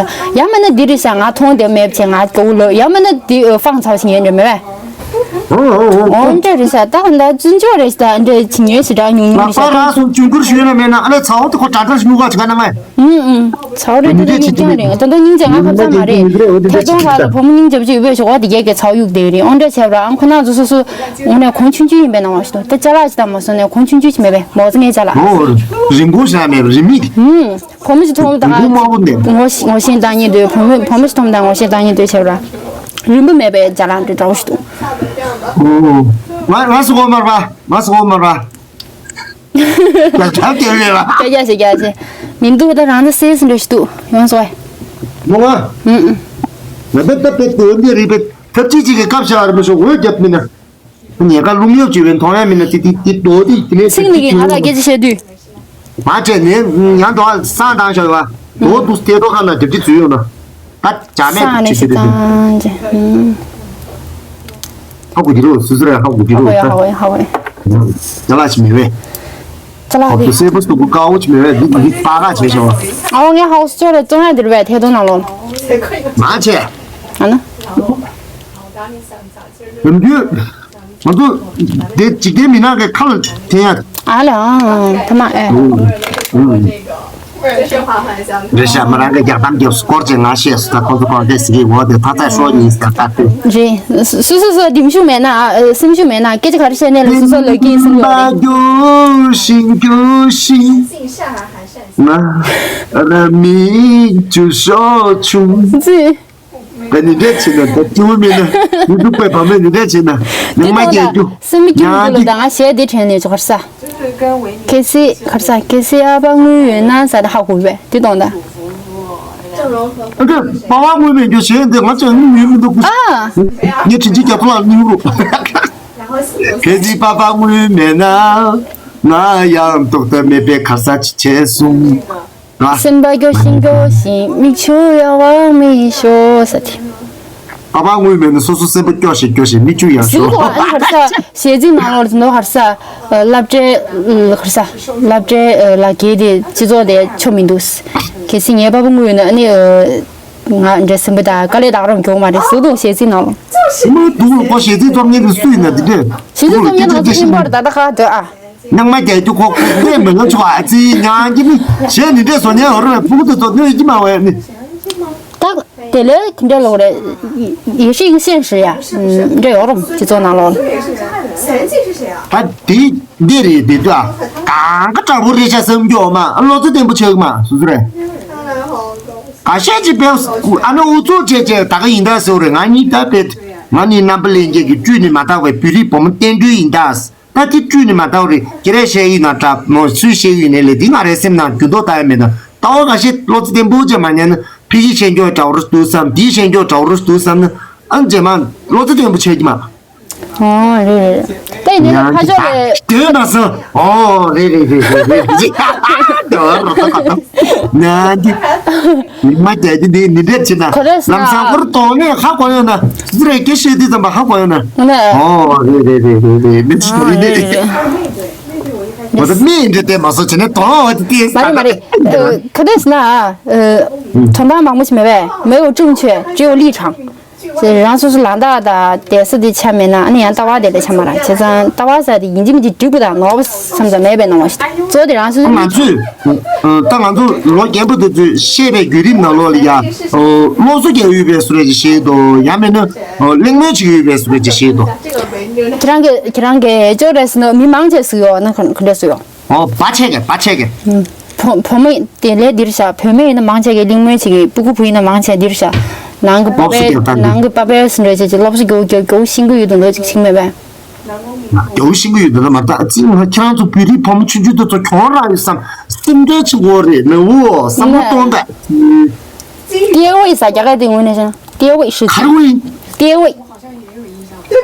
ཡང་མིན་ན་འདི་རེད་ཤག་ང་མཐོང་བདེ་མེད་བྱས་ང་དགའ་བོ་ལོ་ཡང་མིན་ན་འདི་ཧྥང་ཚའོ་ཞིག་ཡིན་འདྲ་མེད་པས། ཨོ་འདྲ་རེད་ཤག་ད་ད་བཙུན་ཆོག་རེད་ཤག་ད་འདྲ་བྱེད་ཉོས་ཤི་དྲག་ཉུང་ཉུང་རེད་ཤག་ལག་པ་རག་སོང་། ཅུང་ཀུར་ཞུས་ན་མེད་ན་ཨ་ལས་ཚ་བོ་དེ་ཁོ་དྲ་དྲ་ཞུ་ག་ཅི་ག་ན་ང་། ཨུང་ཨུང་། ཚ་བོ་རེད་དེ་ད་ཉིད་ཀྱང་རེད། ད་ད་སྙིང་རྗེ་ང་ཁ་ཚ་མ་རེད། ཐེ་ཚོང་ཁ་ལ་བུ་མོ་སྙིང་རྗེ་པོ་ཅིག་ཡོད་པའི་ཞོགས་པ་དེ་རྒྱལ་གྱི་ཚ་བོ་གཡུག་བསྡད་རེད། ཨོ་འདྲ་བྱས་པ་ར་ཨང་ཁོ་ན་ཚོ་སོ་སོ་འོ་ནས་གོང་ཆུང་ཆུང་ཡིན་པའི་ནང་བ་ཞིག་ཏུ་ད་ཅ་ལག་ཅི་ད་མ་སོང་ནས་གོང་ཆུང་ཆུང་ཅིག་མེད་པས་མོ་ཚོ་ངའི་ཅ་ལག་ཨོ་རིན་གོང་ཞིག་མེད་པ་རིན་མིག་ཨུང་། བུ་མོ་ཞིག་མཐོང་དང་རིན་གོང་དམའ་པོ་འདེབས། ངོ་ཤེས་ངོ་ཤེས་བཏང་ཉེན་འདོད། བུ་མོ་བུ་མོ་ཞིག་མཐོང་དང་ངོ་ཤེས་བཏང་ཉེན་འདོད་བྱས་པ་ར་རིན་པོ་མེད་པའི་ཅ་ལག་འདྲ་འདྲ་བོ་ཞིག་འདུག་ཨོ། ང་ང་སུ་གོ་མར་པ་ང་སུ་གོ་མར་པ། ཡ་ཁྱབ་ཀྱི་རེད་ལ། སྐྱ་རྒྱ་ཞིག་རྒྱ་ཞིག་མི་འདུག་ད་རང་ད་སེ་སེ་འདྲ་ཞིག་འདུག་ཡོང་སོང་། མོ་ང་། ཨུང་ཨུང་། ང་ད་ད་པེ་ཏོ་འདི་རེད་པེ་ཐབས་ཅིག་ཅིག་གི་སྐབས་ཤར་མི་ཤོག་འོས་རྒྱབ་མི་ན། ཉེ་ཁ་རླུང་གཡབ་ཅིག་བས་མཐོང་ཡ་མི་ན་ཏི་ཏི་ཏི་ཏོ་ཏི་ཏི་ནས་ཚིག་ནི་གི་ང་ལ་སྐད་ཆ་བཤད་དུས། མ་བྱས་ནས་ཡང་དོ་སང་དང་ཤོར་བ། དོ་དུ་སྟེ་དོ་ཁ་ན་དེབ་ཏི་ཚུལ་ཡོང་ན། ད་ཇ་མེད་སང་ནས་ཅི་ཞིག་ཟེར་དེ་དུས། བཏང་ཅི། ཧུམ། ཧ་གོ་གི་རོ་སུ་སུ་རེ་ཧ་གོ་གི་ཧ་རོ་གོ་ཡ་ཧ་ད། གོ་ཡ་ཧ་གོ་ཡ། ཇ་ལག་ཅི་མེད་བས། ཅ་ལག་ཧོབ་ཏུ་དེ། སེ་པོ་སུ་གུ་ཀ་འོ་ཅི་མེད་བས་འདི་འདི་པ་ག་བྱས་ཤོག་ཨའོ་ངས་ཧོབ་སུ་ཅོ་རེ་ཙོ་ན་འདིར་བས་ཐེ་དོ་ན་ལོ། མ་བྱས། ཨ་ན། ལམ་རྒྱུད། ང་ཚོ་དེ་འཇིག་རྟེན་མི་ནག་གི་ཁ་ལ་འཐེན་ཡ། ཨ་ལ་ཨང་ཨང་ཐ་མ་ཨེ། རེད་ཤག་མ་རང་གི་རྒྱག་གཏམ་རྒྱབ་སྐོར་ཅན་ང་ཤེས་སུ་ད་ཁོང་ཚོ་གང་གས་སི་གི་འོ་དེ་ཐ་ཚད་ཤོག་ཉིན་ཟེར་ད་དེ། རེད། སུ་སུ་སུ་སྡིམ་ཤུགས་མེད་ན་སེམས་ཤུགས་མེད་ན་སྐད་ཆ་ག་རེ་བཤད་ནས་ལ་སུ་སུ་ལ་གིན་སེམས་ཡོད་རེད། རྒྱུ་ཤིང་རྒྱུ་ཤིང་ང་ར་མི་རྒྱུ་ཤོག་ཆུང་ཙི། ད་ནི་འདྲ་བྱེད་ན་ད་སྐྱིད་པོ་མེད་ན་མི་འདུག་པའི་བ་མེད་ནི་འདྲ་བྱེད་ན་ནི་མ་སྐྱེ་རྒྱུ་སེམས་མི་སྐྱིད་པོ་འདུག་ལ་ད་ང་གཞས་འདི་དྲན་ནས་ཅོ་གར་ས། གལ་སྲིད་གར་ས་གལ་སྲིད་ཨ་ཕ་དངུལ་ཡོད་ན་ས་ད་ཧ་གོ་བས་འདི་གཏོང་ད། ཨ་ཀ་པ་བ་དངུལ་མེད་རྒྱུ་གཞས་འདི་ང་ཚོས་དངུལ་ཡོད་མི་འདུག་གུ། ཨ། ངས་དྲིན་ཆེ་རྒྱབ་ལ་དངུལ་རུ། གལ་སྲིད་པ་བ་དངུལ་མེད་ན་ང་ཡང་ཏོག་ཏ་མེད་པའི་གར་ས་ཅི་བྱས་སོང་། ང་སེམས་པ་སྐྱོ་ཞིང་སྐྱོ་ཞིང་མིག་ཆུ་ཡང་བ་མི་ཤོ་ས་དེ། ཨ་ཕ་དངུལ་མེད་ན་སོ་སོ་སེམས་པ་སྐྱོ་ཞིང་སྐྱོ་ཞིང་མིག་ཆུ་ཡང་ཟིན་ཤོ། ཐོག་ཨ་ནི་གར་ས་གཞས་ཚིག་ནང་ལོགས་ལ་ཟིན་ཐོག་གར་ས་སློབ་གྲྭའི་གར་ས་སློབ་གྲྭའི་ལ་གས་དེ་སྤྱི་ཚོགས་དེ་ཆོ་མི་འདུག་གལ་སྲིད་ངའི་པ་ཕ་དངུལ་ཡོད་ན་ཨ་ནི་ང་འདྲ་སེམས་པ་དང་དཀའ་ལས་དག་རུང་མགྱོགས་མ་རེད་ཟིན་ཐོག་གཞས་ཚིག་ནང་ལོགས། སེམས་པ་སྡུག་ལ་ཁོ་གཞས་ཚིག་རྩོམ་མཁན་དེ་སུ་ཡིན་ན་དེ་འདྲས། གཞས་ཚིག་རྩོམ་མཁན་ང་ཚོ་ཤིང་པར་ད་ལྟ་ཁ་སྡོད་ཨ། ནང་མ་རྒྱལ་རྒྱུ་ཁོག་ཁོག་ནས་མི་ལོ་ཆོག་ཨ་ཙི་ཉང་གི་ནི་གཞས་ནི་འདྲས་བཟོ་ཉན་འོ་རེ་ཕུ་གུ་དེ་ཚོ་སྣོད་ཀྱི་མ་བས་ནི། ད་དེ་ལས་དེ་འདྲས་ལོག་རེད། ཡེ་ཤེས་ཡེ་ཤེས་ཧྲི་ཡ་འདྲས་ཡོད་རུང་སྤྱི་ཚོགས་ནང་ལོག་ད་དེ་འདི་རེད་དེ་དུ་ཨ་གང་ག་དྲང་པོ་རེད་ཤག་བསམ་རྒྱུ་འོ་མ་ཨ་བློ་རྩེ་བརྟན་པོ་ཆགས་མ་སུ་སུ་རེད། ག་ཤས་ཅིག་བས་ཨ་ནི་ཨུ་ཚུགས་བྱས་བྱས་ད་ག་ཡིན་ད་ཟེར་རེད། ང་གཉིས་ད་བས་ང་གཉིས་རྣམ་པ་ལྷན་རྒྱས་ཀྱི་བཅུད་ནི་མ་དག་པའི་བོད་རིགས་བུ་མོ་བསྟན་སྒྲོལ་ཡིན་ད། ད་དེ་བཀྲུས་ནས་མ་བཏང་རེད། ཁྱེད་རས་བཤད་ཡིན་ན་འདྲ་མོ་སུས་བཤད་ཡིན་ནའི་ལས་འདི་ང་རའི་སེམས་ནང་འགྱུར་ལྡོག་བཏང་ཡ་མེད་ན་ལྟ་བ་འགའ་ཤས་བློ་རྩེ་བརྟན་པོ་བྱས་མ་ཉན་ན་ཕ་གི་བཤད་མགྱོགས་འདྲ་བོ་རུ་འདུག་བསམ་འདིའི་བཤད་མགྱོགས་འདྲ་བོ་རུ་འདུག་བསམ་ན་ཨང་རྗེས་མ་བློ་རྩེ་བརྟན་པོ་བྱས་ཀྱི་མ། ཨོ་རེད་རེད། ད་ཡིན་ནའི་ཕ་ཕྱོགས་ལས། དེ་མ་སོང་། ཨོ་རེད་རེད་རེད་རེད་རེད་ཅེས་ད་བར་རོ་ད་ག་ད་ན་འདི། མ་རྒྱལ་གྱི་འདི་མི་འདྲ་ཅི་ན། ག་རེ་ཟེར་ན། ལམ་སང་ཁོར་དོགས་ནས་ཧ་གོ་ཡོང་ན། ཟི་རེ་སྐད་བཤད་དུས་ཙམ་པ་ཧ་གོ་ཡོང་ན། ཨོ་རེད་རེད་རེད་རེད་རེད་མི་ཚེ་རེད་རེད། ཨོ་ད་མི་འདྲ་དེ་མ་སོ་བྱས་ནས་དོགས་འོ་དེ་དེ་མ་རེད་མ་རེད། ག་རེ་ཟེར་ན། དོན་དག་མང་པོ་ཞིག་མེད་པས་མེའོ་ཀྲུང་ཆོས་ཅེའོ་ལི་ཁྲང་། ཟེར་རང་སོ་སོ་ལང་ད་དང་བསྡད་ས་དེ་ཆ་མེད་ན་ཨ་ནི་ཡང་ལྟ་བ་དེ་ལ་ཆ་མ་རག་བྱས་ཙང་ལྟ་བ་ཟེར་དེ་ཡིན་གཅིག་མིན་གཅིག་འགྲིག་པ་དང་ནོར་བ་བསམ་ཙམ་མེད་པའི་སྣང་བ་ཞིག་གཙོ་བོ་དེ་རང་སོ་སོ། ང་ཚོས་ད་ང་ཚོ་ལོ་རྒན་པ་དེ་ཚོས་བཤད་པའི་བརྒྱུད་རིམ་ནང་ལོགས་ལ་ཡ་སློབ་གསོ་རྒྱག་ཡོད་པའི་བཟོ་འདྲ་ཅིག་བཤད་འདུག་ཡང་མིན་ན་གླེང་མོལ་བྱེད་ཀྱི་ཡོད་པའི་བཟོ་འདྲ་ཅིག་བཤད་འདུག་ཁྱེད་རང་གི་ཁྱེད་རང་གི་ཅོ་རེ་སི་ནོ་མི་མང་ཆེ་ཟིག་ཡོད་ན་ག་འདྲ་ཟིག་ཡོད། ཨོ་བ་ཆེ་གེ་བ་ཆེ་གེ། བུ་བུ་མོ་དེ་ལས་འདིར་བཞག་བུད་མེད་ཡིན་ན་མང་ཆེ་གེ་གླེང་མོལ་བྱེད་གེ་སྤུ་གུ་བུ་ཡིན་ན་མང་ཆེ་འདིར་བཞག་ནང་གི་པ་སློབ་གསོ་པའི་རྒྱག་སྟངས་འདི། ནང་གི་པ་པའི་སུ་འདྲ་བྱེད་ཀྱི་སློབ་གསོ་རྒྱོ་རྒྱོ་རྒྱོ་ཤིང་གི་ཡོད་དོ་འདྲ་ཅིག་ཆིག་མེད་པས། རྒྱོ་ཤིང་གི་ཡོད་དོ་འདྲ་མ་རེད་ད་ཅི་ང་ཁྱེད་རང་ཚོ་བོད་རིགས་བུ་མོ་ཆུང་ཆུང་དེ་ཚོ་གྱོང་རག་ཡོད་བསམ་སེམས་ཁྲལ་བྱེད་དགོས་རེད་ནི་འོ་བསམ་བློ་གཏོང་ད། ཏེ་ཝེ་ས་རྒྱ་གར་དེ་ངོས་ནས་བྱས་ན་ཏེ་ཝེ་ཧྲི་ཁར་ཝེ། ཏེ་ཝེ། ཏེ་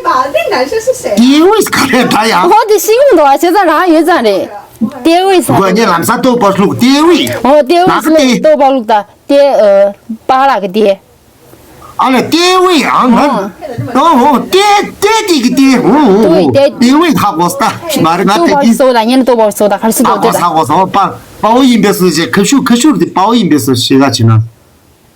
ཝེ་ས་ག་རེ་ད་ཡ། ཧོ་དེ་ཤིང་མི་འདུག་ཨ་བྱས་ཙང་རང་ཡོད་ཙང་རེད། ཏེ་ཝེ་ས། གོ་ཉེ་ལམ་ས་ཏོ་པ་ལུག་ཏེ་ཝེ། ཨོ་ཏེ་ཝེ་ལག་ཏེ། ཏོ་པ་ལུག་ད་ཏེ་ཨ་པ་ལག་གི་ཏེ། ཨ་ལ་ཏེ་ཝེ་ཨ་ང་། ཨོ་ཧོ་ཏེ་ཏེ་ཏེ་གི་ཏེ་ཧོ་ཧོ་ཧོ་ཏེ་ཝེ་ཧ་གོ་ས་མ་རེད་ང་ཏེ་གི། ཏོ་པ་ལུག་ད་ཉེ་ལ་ཏོ་པ་ལུག་ད་ག་རེ་སུ་ཧ་ཏོ་ཏེ་གོ་ད། ས་གོ་ས་པ་པའོ་ཡིན་པས་སུ་ཞེ་ཁ་ཤུ་ཁ་ཤུར་ཏེ་པའོ་ཡིན་པས་སུ་ཞེ་ག་ཆེ་ན།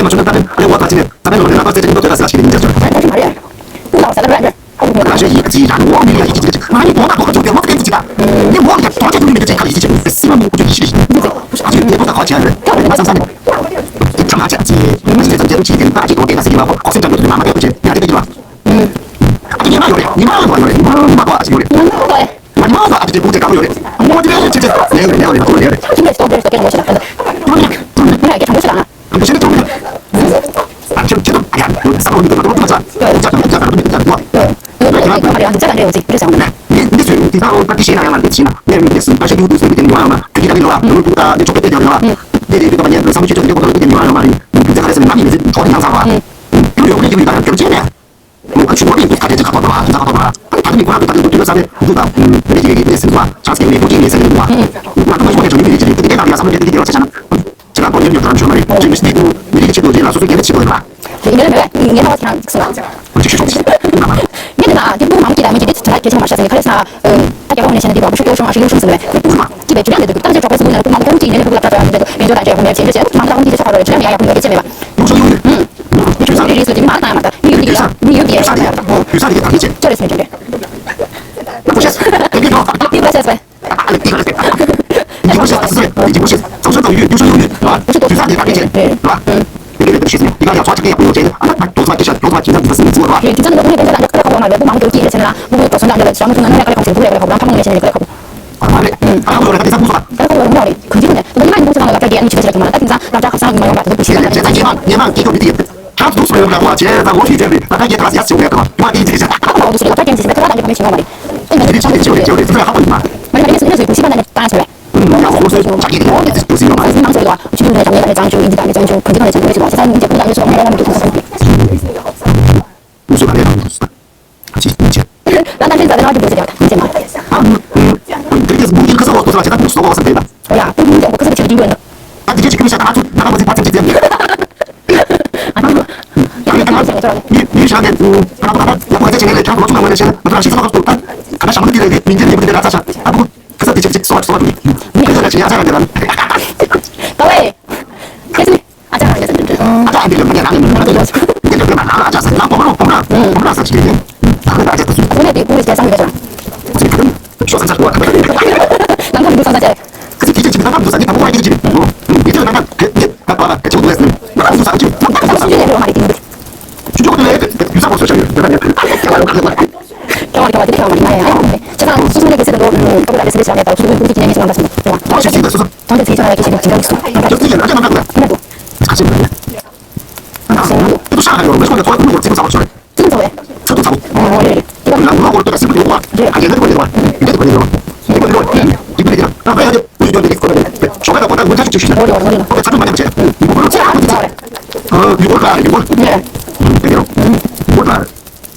དེ་མ་བྱུང་ན་ད་ནི་ཨ་ནི་འོག་ཐག་ཅི་ནས་ད་ནི་ལོ་རེ་ལ་ད་རྩེ་ཅིག་མི་འདུག་དེ་ལ་ཟ་ཞིག་ལས་མི་འཇགས་ཆོག་ད་ད་ཅི་མ་རེད། ཁོ་ལ་ཟ་ལ་ར་ར། ཁོ་ལ་ཟ་ཡི་ཅི་ར་ནི་འོག་མི་ཡ་ཡི་ཅི་ཅི་ཅི་མ་ནི་འོག་ན་ཐོག་ཅོག་གི་འོག་ཏན་ཅི་ཅི་ད། ནི་འོག་ཡ་ཐོག་ཅོག་གི་མི་ཅི་ཅི་ཁ་ལ་ཡི་ཅི་ཅི། སི་མ་མི་ཁུ་ཅི་ཤི་ཤི། ཨ་ཅི་དེ་ཐོག་ད་ཁ་ཅི་ཨ་རེད། ད་ལ་མ་ཚང་ས་ནི། ཅང་ཨ་ཅག་ཅི། མ་ཅི་ཅི་ཅི་ཅི་ཅི་ད་ཅི་འོག་ཏན་ད་སི་ཡི་བ་ཁོ་སེམས་ཅང་ཡོད་དུ་མ་མ་ཏེ་ཁུ་ཅི་ཡ་ཏེ་ཏེ་ཡི་བ། ཨ་ཏི་ཉི་མ་ཡོད་རེད། ཉི་མ་མ་གོ་ཨ་ཅི་ཡོད་རེད། ཉི་མ་མ་གོ་ཨ་ཅི་ཡོད་རེད། ཉི་མ་མ་གོ་ཨ་ཅི་ཅི་བུ་ཅི་དཀར་པོ་ཡོད་རེད། ཨ་མོ་ཅི་རེད་ཅི་ཅི་ལེ་ཡོད་རེད། ལེ་ཡོད་རེད། ལེ་ཡོད་རེད། ཅི་ལེ་སྟོང་པོ་སྟོང་པོ་ངོ་ཤེས་ན་ཁ་ན། ཉི་མ་ཉི་མ་ཉི་མ་ཡ་ཅི་ཅི་ཅི་ཅི། ཁྱེད་རང་ཁོ་ཉོན་ཉོན་དྲ་མཆོད་མ་རེད། ཁྱེད་ཀྱི་དེ་དེ་དེ་དེ་ལ་སོ་སོ་སྐད་ཆ་བྱེད་དགོས་ལ། ཡིན་ནའི་མེད་པས། ངས་ཁ་བ་ཁྱེད་རང་གསུང་ང་། ཅིག་ཤོད་ཤོད། ངས་འདི་ན་དེ་ཕྲུ་གུ་མང་པོ་ཅིག་ལ་མི་གཅིག་དེ་ཚོ་ད་གལ་ཆེན་པོ་མ་ཤེས་ཟེར་ནས་ཁ་ལས་ས། ཨ་རྒྱ་གར་ནས་བྱས་ན་འདི་བ་ཕྲུ་གུ་ཤོག་ཤོག་ཨ་ཤི་ལུག་ཤུམ་ཟེར་ནས་ཕྲུ་གུ་མ་གཅིག་པའི་ཇུ་ལན་འདི་འདུག་ཏམ་ཅེ་གྲོགས་པོ་སུ་ནས་ཕྲུ་གུ་ལ་ཏྲ་ཏྲ་ཡོང་འདི་འདུག་བེན་ཇོ་ད་ཅེ་ཧོ་མེ་ཅེ་མང་ད་ཁོང་གི་ཅེ་ཆ་ཁ་རོ་ཅེ་ཡ་ཡ་ཁོང་གི་ཅེ་མེ་བ། ཡོང་ཤོག་ཡོང་ཡོད། ཡོང་ཤོག་ཡོད་རེད་སོ་ཅེ་མི་མང་ད་ཡ་མ་ད་མི་ཡོད་འདི་ཡ་མི་ཡོད་འདི་ཡ་ཡ་ཡ་ཡོད་རེད་སོ་ཅེ་མེ་ཅོ་རེད། འདི་བ་ཤེས་པ།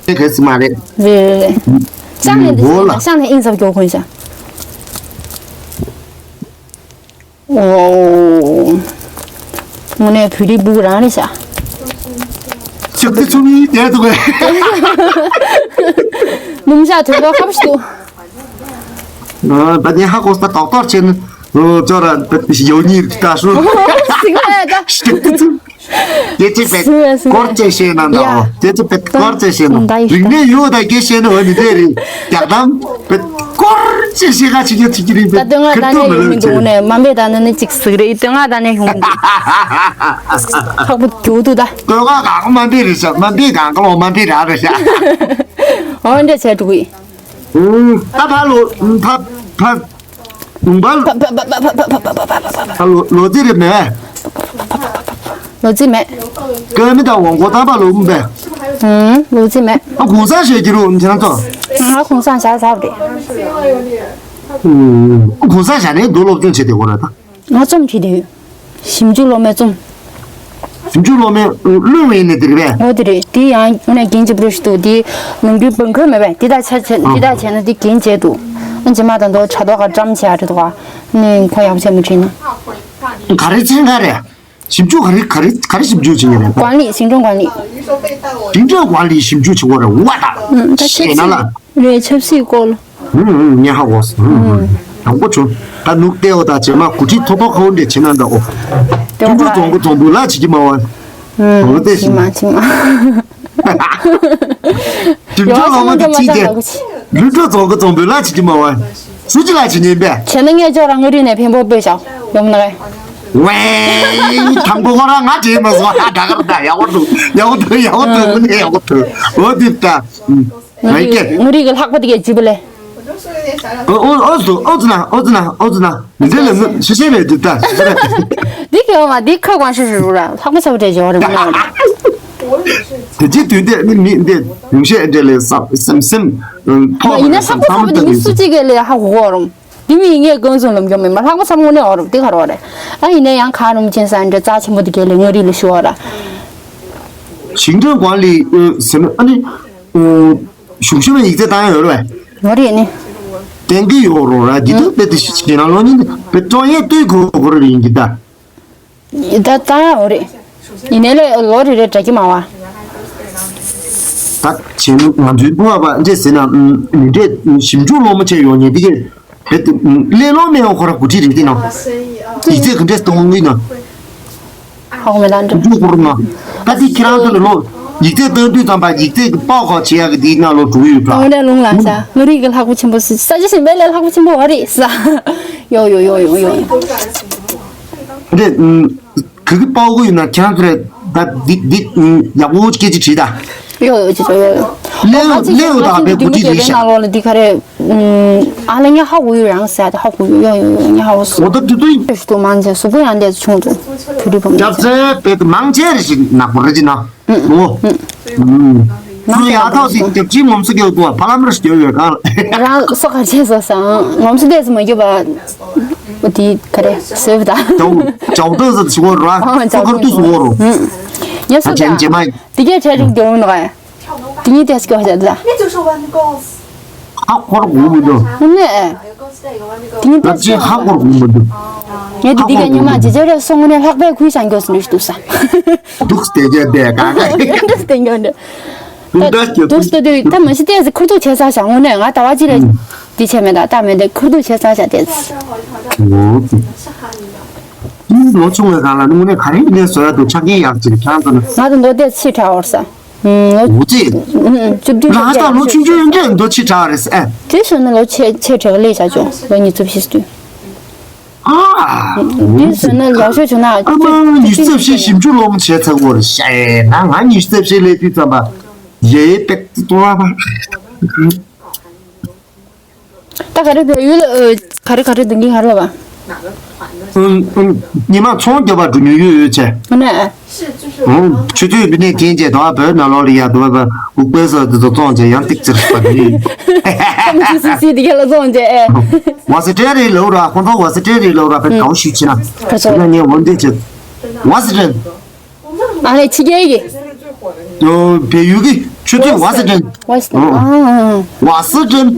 ཨེ་ག་སི་མ་རེད། རེད་རེད། ཤང་ནས་འདི་ཤང་ནས་ཨིན་ཟབ་སྐྱོར་ཁོན་ཤ། ཨོ། དངོས་གནས་བོད་རིགས་སྤུ་གུ་རང་རེད་ཤག་ཤག་ཏི་ཚུ་མི་དེ་འདུག་གས། ལུང་ཤག་དོན་དག་ཁ་པོ་ཞིག་འདུག་ད་ནི་ཧ་གོ་ས་ཏོག་ཏོག་བྱས་ནས་ཅོ་ར་ཡོ་ཉིར་ད་ཧྲུ། ཤག་ཏི་ཚུ། སྐད་ཆ་པད་སྐོར་ཅེས་བཤད་ན་འདྲ། སྐད་ཆ་པད་སྐོར་ཅེས་བཤད་ན། རིག་གནས་ཡོད་ད་སྐད་བཤད་ན་འོ་ནི་དེ་རེད། རྒྱག་གཏམ་པད་སྐོར་ཅེས་བཤད་ག་ཅི་ཉག་ཅིག་རེད་པད། ད་སྟོད་མངའ་ད་ནས་ཡོང་མི་འདུག་ནས་མ་འབད་ད་ནི་ནི་ཅིག་ཟིག་རེད། སྟོད་མངའ་ད་ནས་ཡོང་མི་འདུག་ཁག་པོ་རྒྱུག་འདུག་ད། སྟོད་མངའ་གང་ག་མ་འབད་རེད་ཤག་མ་འབད་གང་ག་ལོ་མ་འབད་རེད་ཨ་རེད་ཤག་འོ་འདྲ་བྱས་འདུག་གི། ད་ཕ་ལོ་ཕ་ཕ། ལུང་པ་ལ། ཕ་ཕ་ཕ་ཕ་ཕ་ཕ་ཕ་ཕ་ཕ་ཕ་ཕ་ཕ། ལོ་ལོ་རྩིས་རེད་མེད། ལོ་རྩིས་མེད། ཀ་མི་དང་ཝང་གོ་ཏམ་པ་ལོ་མི་པས། ཧུམ། ལོ་རྩིས་མེད། ཨ་གུང་སེང་བཤད་ཀྱི་རུ་ཁྱེད་རང་ཚོ། ང་གུང་སེང་བཞག་ཚར་རེད། ཨ་གུང་སེང་བཞག་ནས་རྡོ་སློབ་སྦྱོང་བྱེད་དེ་གོ་ར་ད། ང་རྩོམ་བྲིས་དུས། ཞིབ་འཇུག་སློབ་མའི་རྩོམ། ཞིབ་འཇུག་སློབ་མའི་གླུ་བའི་ནི་དེ་རེད་པས། འོ་དེ་རེད། དེ་ཡང་ཨ་ནི་རྒན་གཅིག་པུ་རུ་ཞིག་འདུག་དེ་ནམ་རྒྱུན་བང་ཁུར་མེད་པས། དེ་དག་ཆ་བྱས་དེ་དག་བྱས་ན་དེ་རྒན་བྱས་འདུག་ཨ་རྗེས་མ་ད་དུང་དྲ་ཐོག་ག་བཀྲམ་བྱས་ཡ་རེད་འདུག་ག་ནི་ཁོ་ཡག་པོ་བྱས་མ་བྲིས་ན། ག་རེ་ཚན་ག་རེ། ཞིབ་འཇུག་ག་རེ་ག་རེ་ག་རེ་ཞིབ་འཇུག་བྱེད་ཡ་རེད། 管理 行政管理 行政管理 ཞིབ་འཇུག་བྱེད་དགོས་རེད་བ་ད། ད་ཆབ་སྲིད་ཞེ་ན་ལ། རེད། ཆབ་སྲིད་སྐོར་ལ། ཧུམ་ཧུམ། ངས་ཧ་གོ་སོང་། ཧུམ་ཧུམ། དང་པོ་བྱུང་། ད་ནུབ་ལྟེ་བ་དང་རྗེས་མ་འགོ་ཁྲིད་ཐོག་ཐོག་ཁ་བོ་འདྲེ་བྱེད་ན་འདྲ་འོ། ལྟེ་བ་ཁྲུང་ཁྲུང་རྫོང་གི་རྫོང་དཔོན་ལ་བྱེད་ཀྱི་མ་བ། ཧུམ། འོ་དེ་བྱེད་མ་བྱེད་མ། ཞིབ་འཇུག་སློབ་མ་དེ་བྱེད་དེ། ལུས་འགྲོ་རྫོང་གི་རྫོང་དཔོན་ལ་བྱེད་ཀྱི་མ་བ། སུ་ཅི་ལ་བྱེད་ཉན་པས། བྱས་ན་ངས་ཅོག་རང་ངོ་རིག་ནས་ཕན་པོ་སྤོས་བཞག་ཡོང་ན། ཝེ། དང་པོ་ཁོ་རང་ང་བྱེད་མ་སོང་ད་ག་རེ་ད་ཡག་པོ་འདུག་ཡག་པོ་འདུག་ཡག་པོ་འདུག་ཡག་པོ་འདུག་འོ་དེ་ད། ངའི་སྐད། ངའི་རིགས་ཀྱི་ལྷག་པ་དེ་གས་བྱིས་པ་ལས། ཨོ་ཨོ་ཨོ་ཙི་ཨོ་ཙི་ན་ཨོ་ཙི་ན་ཨོ་ཙི་ན། མི་འདྲ་ལ་ངོ་ཤེས་ཤེས་རེད་འདི་ལྟ་ཤེས་རེད། འདི་གས་འོ་མ་འདི་ཁ་གང་ཤེས་ཤེས་རུ་ར་ལྷག་པ་ཚ་པོ་འདྲ་བྱེད་པ་རེད་མ་ནའོ་རེད། དེ་ཅི་དུས་དེ་ནི་མི་འདི་ཉུང་ཤས་འདྲ་ལས་བསམ་སེམས་སེམས་ཐོག་ཡིན་ན་ལྷག་པ་ཚ་པོ་དེ་མི་སུ་གཅིག་གིས་ལས་ཧ་གོ་གོ་རུང་། དེ་མི་ངས་ཀུན་སློང་ལམ་རྒྱུ་མེད་མ་ལྷག་པ་ཚ་པོ་ནས་འོ་རུང་དེ་ག་རུ་རེད། ཨ་ཡིན་ན་ཡང་ག་རུ་མི་ཆེན་ས་འདྲ་རྩ་ཆེན་པོ་དེ་གས་ལས་མངའ་རིས་ལ་ཞུ་བ་ར། ཞིང་འབྲེལ་ཀུང་ལི་ཟེར་ན་ཨ་ནི་གཞུང་ཞབས་ཡིག་ཚད་བཏང་ཡོད་རེད་བས། ང་རེད་ནི། བསྟན་གི་ཡོད་རོགས་ར་འདི་དག་དཔེ་དེ་ཞིག་བྱས་ན་ལོ་ཉིན་དེ་བེ་ཀྲོང་ཡས་ལྟོས་དགོས་དགོས་རེད་ཡིན་གྱི་ད། ད་ད་འོ་རེད། ཡིན་ནའི་ལས་ལོ་རེ་རེ་འདྲ་གི་མ་བ། ད་བྱས་ན་ང་ཚོའི་སྤུ་བ་པ་འདྲས་ཟེར་ན་མི་འདྲས་ཞིབ་འཇུག་སློབ་མ་བྱས་ཡོང་ཉེ་དེ་གས་བེད་དེ་ཀླད་ལོང་མེད་ཡོང་ཁོ་ར་འགོ་ཁྲིད་རིགས་དེ་ནང་ཡིག་ཚད་ག་འདྲས་གཏོང་གི་ན། ཧོག་མེ་ལ་འགྲོ། འཇུག་སྐོར་ན། ད་དེ་ཁྱེད་རང་ཚོ་ལ་ལོ་ཡིག་ཚད་བཏང་དུས་ཙམ་པ་ཡིག་ཚད་ཀྱི་པའོ་ཁ་བྱེད་ཡག་གི་དེའི་ནང་ལོ་འགྲོ་གི་ཡོད་པ། ཏང་ལས་ལུང་ལ་ཤ་ང་རིག་གི་ལྷག་པོ་ཆེན་པོ་ས་ས་ཆ་གཞན་པའི་ལས་ལྷག་པོ་ཆེན་པོ་བ་རེད་ས། ཡོ་ཡོ་ཡོ་ཡོ་ཡོ། འདི་ག་གི་པའོ་གི་ཡོད་ན་ཁྱེད་རང་ཚོ་ལ་ད་འདི་འདི་ཡག་པོ་སྐད་ཆ་དྲིས་ད། ཡོ་ཡོ་ཅི་ཅོ་ཡོ་ཡོ། ལེའུ་ལེའུ་དང་བའི་གོ་ཁྲིད་རེད་ཤག་ནང་ལོགས་ལ་འདི་ག་རེད། ཨ་ལ་ཉ་ཧ་གོ་ཡོད་རང་ཟེར་ཏེ་ཧ་གོ་ཡོད་ཡོ་ཡོ་ཡོ་ཉ་ཧ་གོ་སོང་། འོ་ད་དུས་དུས། ཞུ་དུ་མང་ཆེ་གཟུགས་པོ་ཡང་འདས་ཆུང་དུ་བུ་རི་བུ་མོ། སྐྱབས་རྗེ་བེད་མང་ཆེ་རེ་ཞིག་ནག་པོ་རེ་ཅི་ན། ཨོ། ཁོ་ཡག་ཐག་ཅིག་སྐྱབས་ཆེན་ངོམ་སོ་སྐྱོ་དུ་བ་ཕ་ལམ་རེ་སྐྱོ་ཡོད་གང་། རང་སོ་གར་ཆེན་སོ་སང་ངོམ་སོ་ལྟས་སུ་མ་རྒྱུ་བ། དེ་ག་རེ་སོས་བ་ད། ཇའོ་ཇའོ་ཏོ་ཟེར་ཞུ་བ་ར་སོ་གར་དུ་སུ་བོ་རོ། ཉ་སོ་ད་ཅན་ཇེ་མ། དེ་གས་ཆ་རིག་འདོན་ནོ། དེ་ཉིད་དེ་སྐྱོ་བ་ཟེར་ད། ཧ་གོ་ར་གོ་མི་འདུག་ཧུ་ནེ། དེ་ཉིད་དེ་ལབ་ཅིག་ཧ་གོ་ར་གོ་མི་འདུག་ངས་དེ་དེ་ག་ཉི་མ་ཇེ་ཇེ་རེ་སོང་ངུ་ནས་ལྷག་པའི་ཁུལ་བྱང་རྒྱུ་སུ་འདུག་ས། འདུག་སྟེ་རྒྱ་བསྡད་ག་ག་འདུག་སྟེ་རྒྱ་འདུག་དུ་སྟེ་དུས་ད་མ་ཤི་ཏེ་ཟི་ཁུར་ཐུག་བྱས་ས་བྱང་ངུ་ནས་ང་ད་བ་ཅི་རེད། དེ་བྱས་མེད་ད་ད་མེད་དེ་ཁུར་ཐུག་བྱས་ས་བྱ་དེ། ལོ་ཆུང་བའི་སྒང་ལ་དངོས་གནས་ག་རེ་ཡིན་ནའི་བཟོ་ཡ་འདུག་ཆ་རྐྱེན་ཡག་ཅིག་ཁྱང་ཚོ་ན། ང་དང་མདོ་སྟེ་ཕྱི་དྲགས་འོར་ས། ལོ་འོ་ཙི། བཅུ་བདུན་རང་ད་ལོ་ཆུང་ཆུང་འདྲ་འདོ་ཆེ་དྲགས་རེད་ཨ། དེ་སོང་ན་ལོ་ཆེ་ཆེ་དྲགས་ལས་བྱ་ཆོག་ལོ་ཉི་ཤུ་བཞི་སྟོད། ཨ། དེ་སོང་ན་ཡག་ཤོས་བྱུང་ན། ཨ་མ་ཉི་ཤུ་རྩ་བཞི་ཞིབ་འཇུག་སློབ་མ་བྱས་ཚར་བོར་ཤ་ཡེ་ན་ང་ཉི་ཤུ་རྩ་བཞི་ལས་དུས་ཙམ་པ་ཡེ་པེག་ཏུ་ཏོ་བ། ད་ག་རེ་བལ་ཡུལ་ལ་ག་རེ་ག་རེ་འདོན་གྱི་ག་རེ་ལབ་པ། ཉི་མ་ཚོང་རྒྱབ་པ་འགྲོ་མྱོང་ཡོད་ཡོད་ཆེ། ཨ་ནི། ཆུ་ཚོད་བི་ནས་ཐེན་ཅེ་དང་བོད་ནང་ལོགས་ལ་ཡ་དུ་བ་འུག་པའི་སོ་དུ་ཚོ་ཙོང་ཅེ་ཡང་ཏིག་ཙིར་པ་ནི། ཁམ་ཆུ་སི་སི་དི་ག་ལ་ཙོང་ཅེ་ཨེ། ཝ་སི་ཏྲེ་རི་ལོ་ར་ཁོང་ཚོ་ཝ་སི་ཏྲེ་རི་ལོ་ར་བེད་གའོ་ཤུ་ཆི་ན། ག་ཚོད། ན་ངས་འོན་ཏེ་ཆེ། ཝ་སི་ཏྲེ། ཨ་ལས་ཕྱི་རྒྱལ་གྱི། བལ་ཡུལ་གྱི་ཆུ་ཚོད་ཝ་སི་ཏྲན། ཝ་སི་ཏྲན། ཨ་ཨ། ཝ་སི་ཏྲན།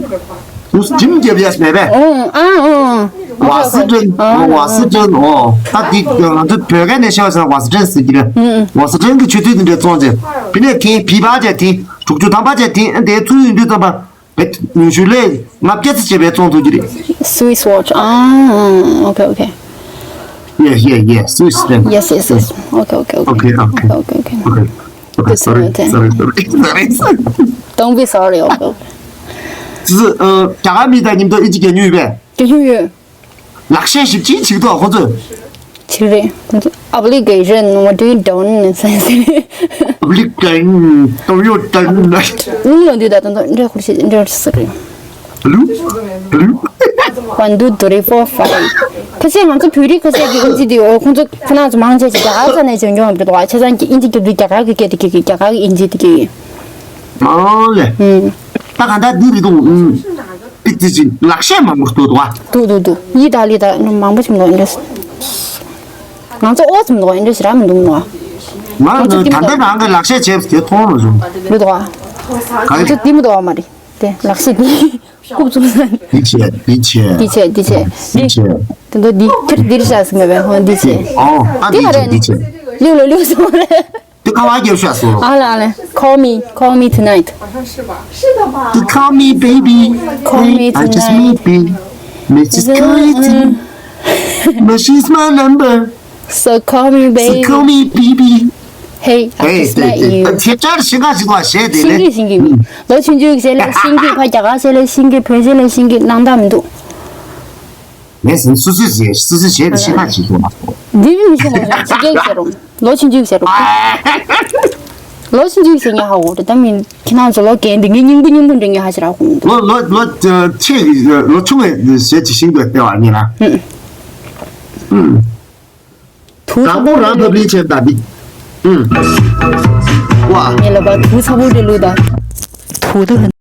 ཨུ་སི་ཁྲིམས་རྒྱབ་ཡ་མེད་པས། ཨ་ཨ། ཝ་སི་ཏྲན། ཝ་སི་ཏྲན། ཨོ། ད་འདི་ང་ཚོ་བོད་སྐད་ནས་བཤད་པ་ཟེར་ན་ཝ་སི་ཏྲན་ཟེར་གྱི་རེད། ཝ་སི་ཏྲན་གྱི་ཆུ་ཚོད་འདི་འདྲ་བཙོང་ཚེ། བི་ནས་ཐེངས་བི་བ་བྱས་ཐེངས་དྲུག་ཅུ་ཐམ་པ་བྱས་ཐེངས་དེ་ཚུར་ཡོང་དུས་ཙམ་པ། བེད་ཉུང་ཤོས་ལས་ལྔ་བརྒྱ་ཙམ་བྱས་པའི་བཙོང་ཐུབ་ཀྱི་རེད། Swiss watch. ཨ་ཨ་ཨ། Okay, okay. Yeah, yeah, yeah. Swiss franc. Yes, yes, yes. Okay, okay, okay. Okay, okay. Okay, okay, okay. Okay, okay. Okay, sorry, sorry, sorry, sorry. Don't be sorry, okay, okay. ཙི་ཙི། ཨ། རྒྱ་གར་མི་དང་མཉམ་དུ་ཨིན་ཇི་རྒྱག་མྱོང་ཡོད་པས། རྒྱག་མྱོང་ཡོད། ལག་ཤེས་ཞིབ་ཅིང་ཆིག་ཐོག་ཁོ་ཚོས། ཆིག་རེད། Obligation, what do you don't sense? Obligation, do you don't? ལུང་ལོ་འདུས་ད་དང་དང་འདྲ་ཁུར་ཤེས་འདྲ་ཟེར་རེད། Blue, blue. One, two, three, four, five. ཁ་ཤས་ང་ཚོ་བོད་རིགས་ཁ་ཤས་ཀྱི་ཨིན་ཇི་འདི་འོ་ཁོང་ཚོ་ཁོ་ན་ཚོ་མང་ཆེ་ཞིག་རྒྱ་གར་ས་ནས་བྱོན་མྱོང་ཡོད་པ་རེད་དོ། ཁ་སང་གི་ཨིན་ཇི་སྐད་དུ་རྒྱ་གར་གི་སྐད་དུ་སྐད་ཀྱི་རྒྱ་གར་གི་ཨིན་ཇི་དུ་གི། ཨོ་ལེ། ཨུམ། ད་ག་འདྲ་འདི་རེད་དོ། ཨུམ། པི་ཙི་ཅི་ལག་ཤེས་མང་པོ་འདུག་དོ། འདུག་འདུག་འདུག་ཡི་ད་ལི་ད་མང་པོ་ཞིག་འདུག་ཨིན་འདྲ། ང་ཚོ་ཨོ་ཙམ་འདུག་ཨིན་འདྲ་ཞིག་ར་མི་འདུག་ནོ། ང་ང་ཚོ་ད་ལྟ་རང་གི་ལག་ཤེས་བྱས་པ་དེ་མཐོང་རོགས་བྱུང་། འདུག་དོ། ག་ང་ཚོ་འདི་མི་འདུག་མ་རེད། དེ་ལག་ཤེས་འདི་ཁུག་ཙུམ་ས། འདི་བྱས་འདི་བྱས། འདི་བྱས་འདི་བྱས། འདི་བྱས། དེ་འདྲ་འདི་ཁྱེར་འདིར་བཞག་ཟིན་པས་ཧོ་འདི་བྱས། ཨོ་ཨ་འདི་འདི་ག་རེ་བྱས་འདི་བྱས། ལིའུ་ལོ་ལིའུ་སོང་རེད། དེ་ཁ་བ་རྒྱབ་ཤག་སོ། ཨ་ལ་ཨ་ལ། Call me, call me tonight. You call me baby. Call me tonight. Hey, I just met baby. Missus Crazy. But she's my number. So call me baby. So call me baby. Hey, I just met you. ད་ཐེབས་ཆར་ཤིང་ཁ་ཞིག་ལ་བཤད་དེ་ཤིང་གི་ལེ། ཤིང་གི་ཤིང་གི་མི། ལོ་ཆུང་ཆུང་གི་བྱས་ལེ་ཤིང་གི་ཕ་རྒྱ་གར་བྱས་ལེ་ཤིང་གི་བོད་བྱས་ལེ་ཤིང་གི་སྣང་དག་མི་འདུག་ངས་ཟིན་སུ་སུ་བྱས་སུ་སུ་བྱས་དེ་ཤིང་ཁ་ཞིག་ལ། འདི་མི་ཤེས་མ་སོང་ཕྱི་རྒྱལ་ཟེར་རུང་། ལོ་ཆུང་ཆུང་ཟེར་རོ། ལོ་ཆུང་ཆུང་ཟེར་ངས་ཧ་གོ་རེད་ད་མིན་ཁྱེད་རང་ཚོ་ལོ་རྒན་འདི་ངས་སྙིང་པོ་སྙིང་པོ་འདྲ་ངས་ཧ་ཅིག་ར་གོ་མི་འདུག་ལོ་ལོ་ལོ་ཆེ་ལོ་ཆུང་བའི་ཞེ་ཅིག་ཤིང་དུ་ལྟེ་བ་ཉིན་ལ། དུ་དང་པོ་རང་ཕབ་ལེན་བྱས་ད་འདི། ཨུམ། ཝ། ངས་ལབ་པ་དུག་ཚ་པོ་རེད་ལུག་ད། དུག་དུ།